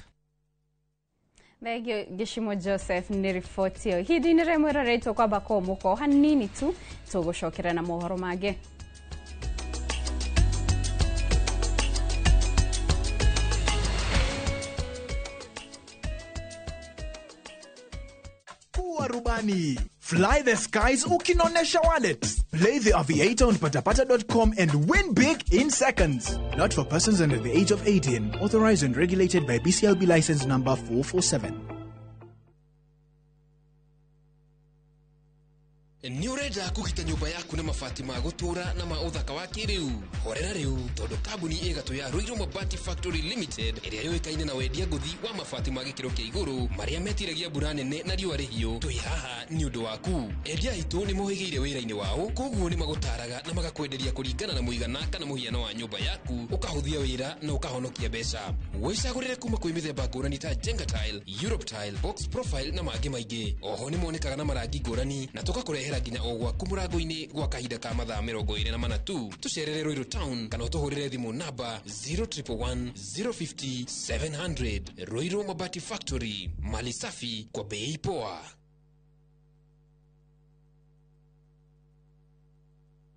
Thengio Gĩcimo Joseph nĩ riboti ĩyo. Ihinda-inĩ rĩmwe rĩrĩtwo kwamba kũmũka hanini tu, tũgũcokera na mohoro mangĩ. Kuwa rubani. Fly the skies ukinonesha wallet. Play the Aviator on patapata.com and win big in seconds. Not for persons under the age of 18. Authorized and regulated by BCLB license number 447. Nĩ ũrenda kũgita nyũmba yaku na mabati ma gũtũũra na ma ũthaka wa kĩrĩu? Horera rĩu, tondũ kambuni ĩgatũ ya Ruiru Mabati Factory Limited ĩrĩa yũĩkaine na wendia ngũthi wa mabati ma gĩkĩro kĩa igũrũ marĩa metiragia mbura nene na riũa rĩhiũ, twĩ haha nĩ ũndũ waku. Endia aitũ nĩ mohĩgĩire wĩra-inĩ wao, koguo nĩ magũtaraga na magakwenderia kũringana na mũigana kana mũhiano wa nyũmba yaku, ũkahũthia wĩra na ũkahonokia mbeca. Wĩcagũrĩre kuma kwĩ mĩthemba ngũrani ta Jenga Tile, Europe Tile, Box Profile na mangĩ maingĩ. Oho nĩ monekaga na marangi ngũrani na tũgakũrehera nginya o gwaku mũrango-inĩ gwa kahinda ka mathaa 24 tu. Tũcerere Ruiru Town kana ũtũhũrĩre thimũ namba 0111 050 700. Ruiru Mabati Factory, mali safi kwa bei poa.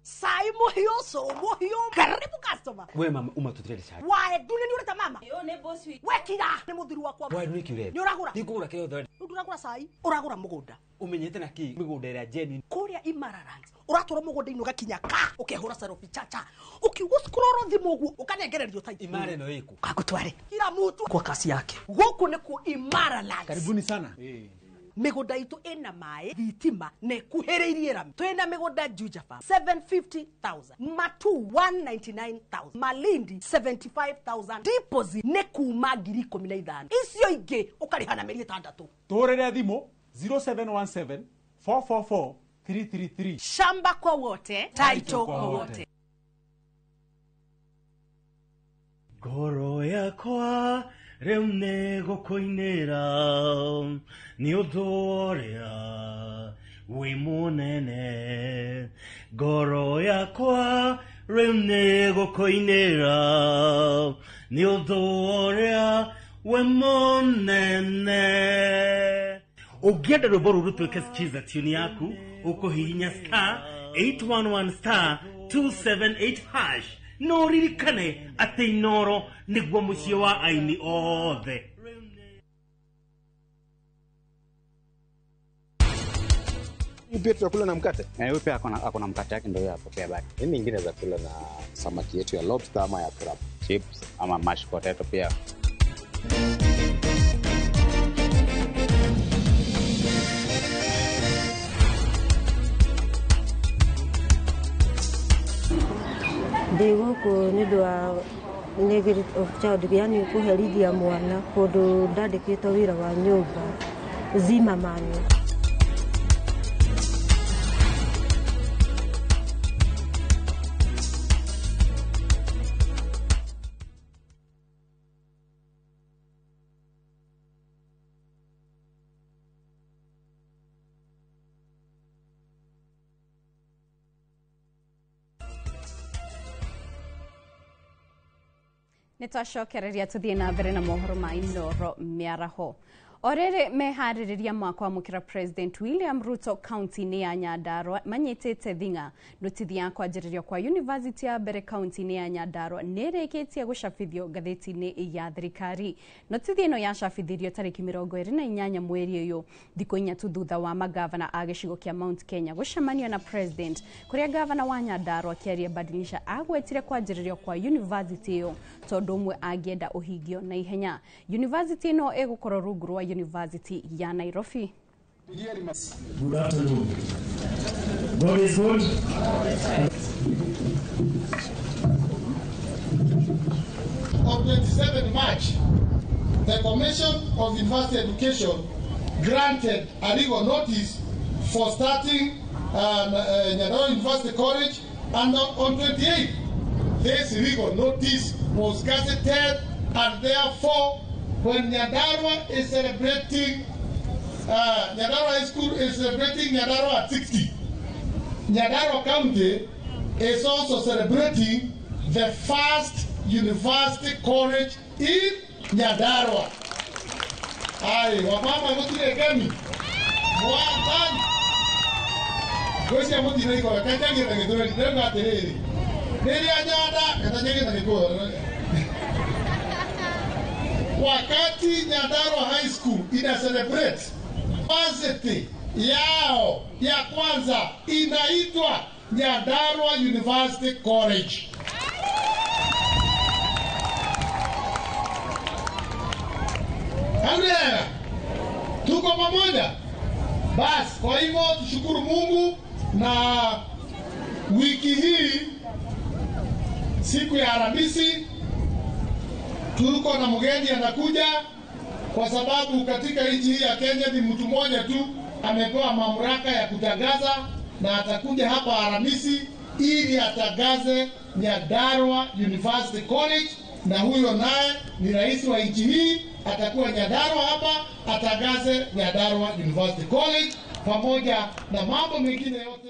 Sai muhiyo so muhiyo karibu customer. We mama umatutire cyane. Wae ndune ni ureta mama. Yo ne boss wi. We kira ni muthiri wakwa. Wae ndune kiure. Ni uragura. Ndikugura kio thore. Nduragura sai uragura mugunda. Umenyete na ki migunda ira genuine. Kuria Imaralands. Uratwara mugunda-inĩ ugakinya ka ukehura selfie chacha. Ukiugo scroll thimu uguo ukanengererio tai. Imara no iku. Kagutware. Kila mtu kwa kasi yake. Guku ni ku Imaralands. Karibuni sana. Migunda itu ina mai thitima na ikuhiriirie rami. Twina migunda Juja Farm 750,000, Matu 199,000, Malindi 75,000, deposit ni kuma 15,000. Icio ingi ukariha na mĩeri 6. Tuhurire thimu 0717 444 333. Shamba kwa wote, title kwa wote. Ngoro yakwa rĩu nĩ gũkũinĩra nĩ ũndũ ũrĩa wĩ mũnene. Ngoro yakwa rĩu nĩ gũkũinĩra nĩ ũndũ ũrĩa wĩ mũnene. Ũngĩenda rwĩmbo rũrũ rũtuĩke skiza tune yaku, ũkũhihinya star 811 star 278 hash. No ririkane atĩ Inoro nĩguo mũciĩ wa aini othe. Pia tutakula na mkate. Huyu pia ako na mkate yake ndio yeye apokea baki. Mimi nyingine za kula na samaki yetu ya lobster ama ya crab, chips ama mashed potato pia. Ndĩ gũkũ nĩ ũndũ wa negative of child, yani kũherithia mwana kũndũ ndandĩkĩtwo wĩra wa nyũmba Zimmerman. Nitwacokereria tuthie na mbere na mohoro ma Inoro mĩaraho. O rĩrĩ meharĩrĩria ma kwamũkĩra President William Ruto kaunti-inĩ ya Nyandarua manyitĩte thing'a. Notithi ya kwanjĩrĩrio kwa University ya mbere kaunti-inĩ ya Nyandarua nĩrĩkĩtie gũcabithio ngathĩti-inĩ ya thirikari. Notithi ĩno yacabithirio tarĩki 28 mweri ũyũ, thikũ inya tu thutha wa magavana a gĩcigo kĩa Mount Kenya gũcemania na President, kũrĩa gavana wa Nyandarua Kiaria Badilisha agwetire kwanjĩrĩrio kwa university ĩyo tondũ ũmwe angĩenda ũhingio na ihenya. University ĩno ĩgũkorwo rungu rwa University ya Nairobi. Good afternoon. God is good. On 27 March, the Commission of University Education granted a legal notice for starting Nyandarua University College, and on 28, this legal notice was gazetted, and therefore, when Nyandarua is celebrating, Nyandarua High School is celebrating Nyandarua at 60, Nyandarua County is also celebrating the first university college in Nyandarua. Aye, wamama mutire gani? Mwanzani. Gosia mutire iko kajangi na githweri ndio atiriri. Rĩrĩa Nyanda kajangi na gĩkũyũ. Wakati Nyandarua High School ina celebrate university yao ya kwanza inaitwa Nyandarua University College. Haleluya. Tuko pamoja? Bas, kwa hivyo tushukuru Mungu Na wiki hii siku ya Alhamisi tuko na mgeni anakuja, kwa sababu katika nchi hii ya Kenya ni mtu mmoja tu amepewa mamlaka ya kutangaza, na atakuja hapa Alhamisi ili atangaze Nyandarua University College, na huyo naye ni rais wa nchi hii, atakuwa Nyandarua hapa atangaze Nyandarua University College pamoja na mambo mengine yote.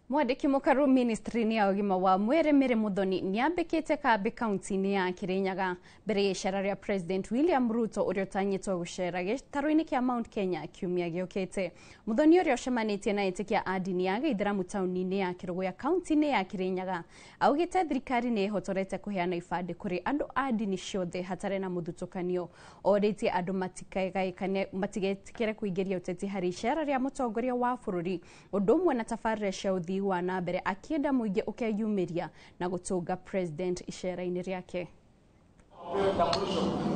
Mwandĩki mũkaru ministry-inĩ ya ũgima wa mwĩrĩ Mary Muthoni nĩambĩkĩte kambĩ kaunti-inĩ ya Kirinyaga mbere ya icera rĩa President William Ruto ũrĩa ũtanyĩtwo gũcera gĩtarũ-inĩ kĩa Mount Kenya kiumia gĩũkĩte. Muthoni ũrĩa ũcemanĩtie na etĩkia a ndini ya Gĩithĩramu taũni-inĩ ya Kĩrũgũya kaunti-inĩ ya Kirinyaga augĩte thirikari nĩ ĩhotorete kũheana ibandĩ kũrĩ andũ a ndini ciothe hatarĩ na mũthutũkanio. Orĩtie andũ matikegaĩkane matigetĩkĩre kũingĩria ũteti harĩ icera rĩa mũtongoria wa bũrũri ũndũ ũmwe na tabarĩra cia ũthii wa na mbere, akĩenda mũingĩ ũkeyumĩria na gũtũnga president icera-inĩ rĩake.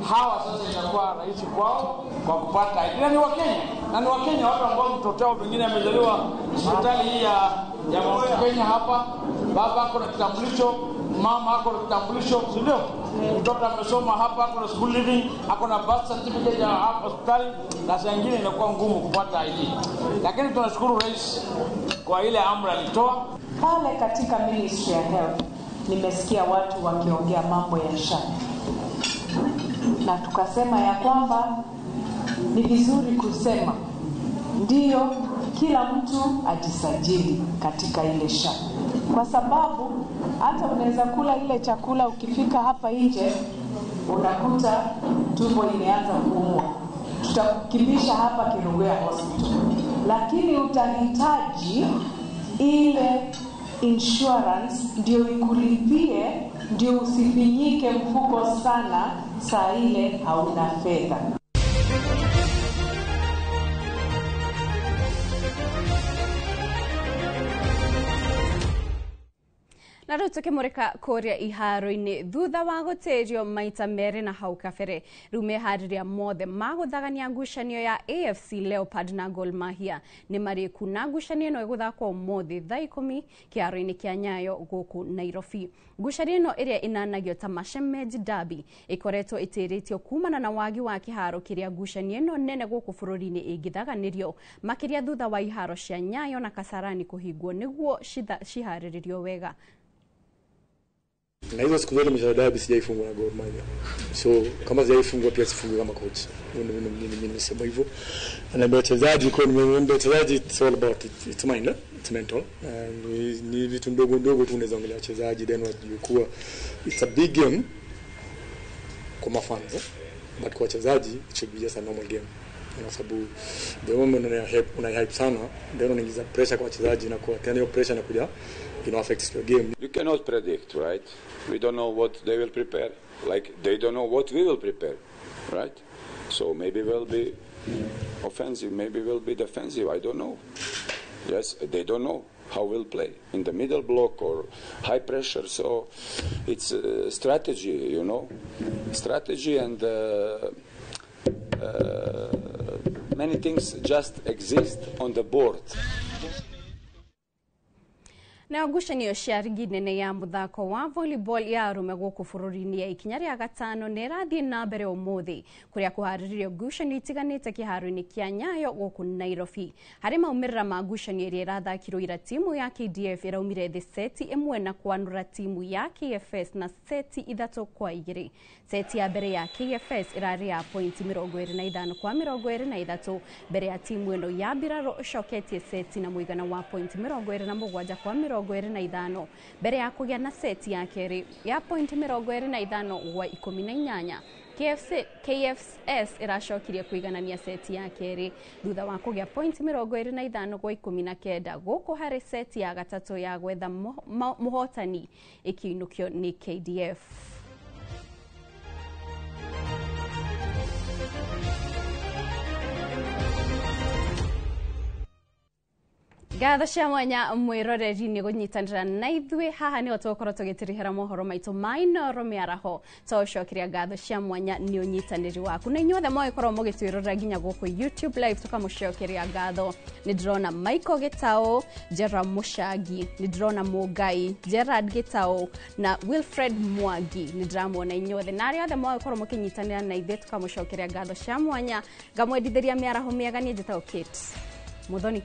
Hawa sasa itakuwa rahisi kwao kwa kupata ID. Na ni Wakenya, na ni Wakenya watu ambao mtoto wao pengine amezaliwa hospitali hii ya Mount Kenya hapa, baba ako na kitambulisho, mama ako na kitambulisho, si ndio? Mtoto amesoma hapa, ako na school living, ako na birth certificate ya hapa hospitali, na saa nyingine inakuwa ngumu kupata ID. Lakini tunashukuru rais kwa ile amri alitoa. Pale katika Ministry ya Health nimesikia watu wakiongea mambo ya SHA, na tukasema ya kwamba ni vizuri kusema ndiyo, kila mtu ajisajili katika ile SHA, kwa sababu hata unaweza kula ile chakula, ukifika hapa nje unakuta tumbo imeanza kuumwa, tutakukimbisha hapa Kerugoya Hospital, lakini utahitaji ile insurance ndio ikulipie, ndio usifinyike mfuko sana saa ile hauna fedha. Na rĩu tũkĩmũrĩka kũrĩa iharo-inĩ thutha wa gũtĩrio maita merĩ na hau kabere, rĩu meharĩria mothe ma gũthagania ngucanio ya AFC Leopard na Gor Mahia nĩ marĩku, na ngucanio ĩno ĩgũthakwo ũmũthĩ thaa 10 kĩharo-inĩ kĩa Nyayo gũkũ Nairobi. Ngucanio ĩno ĩrĩa ĩnanagio ta Mashemeji Derby ĩkoretwo ĩtĩrĩtio kumana na wagi wa kĩharo kĩrĩa ngucanio ĩno nene gũkũ bũrũri-inĩ ĩngĩthaganĩrio, makĩria thutha wa iharo cia Nyayo na Kasarani kũhingwo nĩguo ciharĩrĩrio wega. Na hizo siku zote mechi za derby sijaifungwa na Gor Mahia. So kama sijaifungwa pia sifungwi kama coach. Mimi nimesema hivyo. Na wachezaji kwa nimeambia wachezaji it's all about it, it's mind, it's mental. Ni vitu ndogo ndogo tu unaweza ongelea wachezaji then wajue kuwa it's a big game kwa mafans, but kwa wachezaji it should be just a normal game. Kwa sababu the moment una hype sana then unaingiza pressure kwa wachezaji na kwa tena hiyo pressure inakuja affects your game. You cannot predict, right? We don't know what they will prepare. Like they don't know what we will prepare, right? So maybe we'll be offensive, maybe we'll be defensive. I don't know. Yes, they don't know how we'll play in the middle block or high pressure. So it's a strategy, you know, strategy and many things just exist on the board. Na ngucanio cia rigi nene ya muthako wa volleyball ya arume gũkũ bũrũri-inĩ ya ikinya rĩa gatano nĩ ĩrathiĩ na mbere ũmũthĩ kũrĩa kũharĩrĩrio ngucanio itiganĩte kĩharo-inĩ kĩa Nyayo gũkũ Nairobi. Harĩ maumĩrĩra ma ngucanio ĩrĩa ĩrathakirwo ira, timu ya KDF ĩraumire thĩ seti 1 na kwanũra timu ya KFS na seti 3-2. Seti ya mbere ya KFS ĩrarĩ ya pointi 25 kwa 23 mbere ya timu ĩno ya mbirarũ ĩcoketie seti na mũigana wa pointi 27 kwa 25 mbere ya kũgĩa na seti ya kerĩ ya pointi 25 gwa 18. KFS ĩracokirie kũiganania seti ya kerĩ thutha wa kũgĩa pointi 25 gwa 19 gũkũ harĩ seti ya gatatũ ya gwetha mũhotani ĩkĩinũkio nĩ KDF. Ngatho cia mwanya mwiroreri nĩ gũnyitanĩra na ithuĩ. Haha nĩho tũgũkorwo tũgĩtĩrĩhĩra mohoro maitũ ma Inooro mĩaraho. Tũgũcokeria ngatho cia mwanya nĩ ũnyitanĩri waku, na inyuothe mũgĩkorwo mũgĩtwĩrorera nginya gũkũ YouTube live, tũkamũcokeria ngatho. Nĩ ndĩrona Michael Gĩtaũ, Gerald Mũcangi, nĩ ndĩrona Mũngai Gerard Gĩtaũ na Wilfred Mwangi, nĩ ndĩramuona inyuothe na arĩa othe mũgĩkorwo mũkĩnyitanĩra na ithuĩ, tũkamũcokeria ngatho cia mwanya. Ngamwendithĩria mĩaraho mĩega. Niĩ njĩtagwo Kate Muthoni.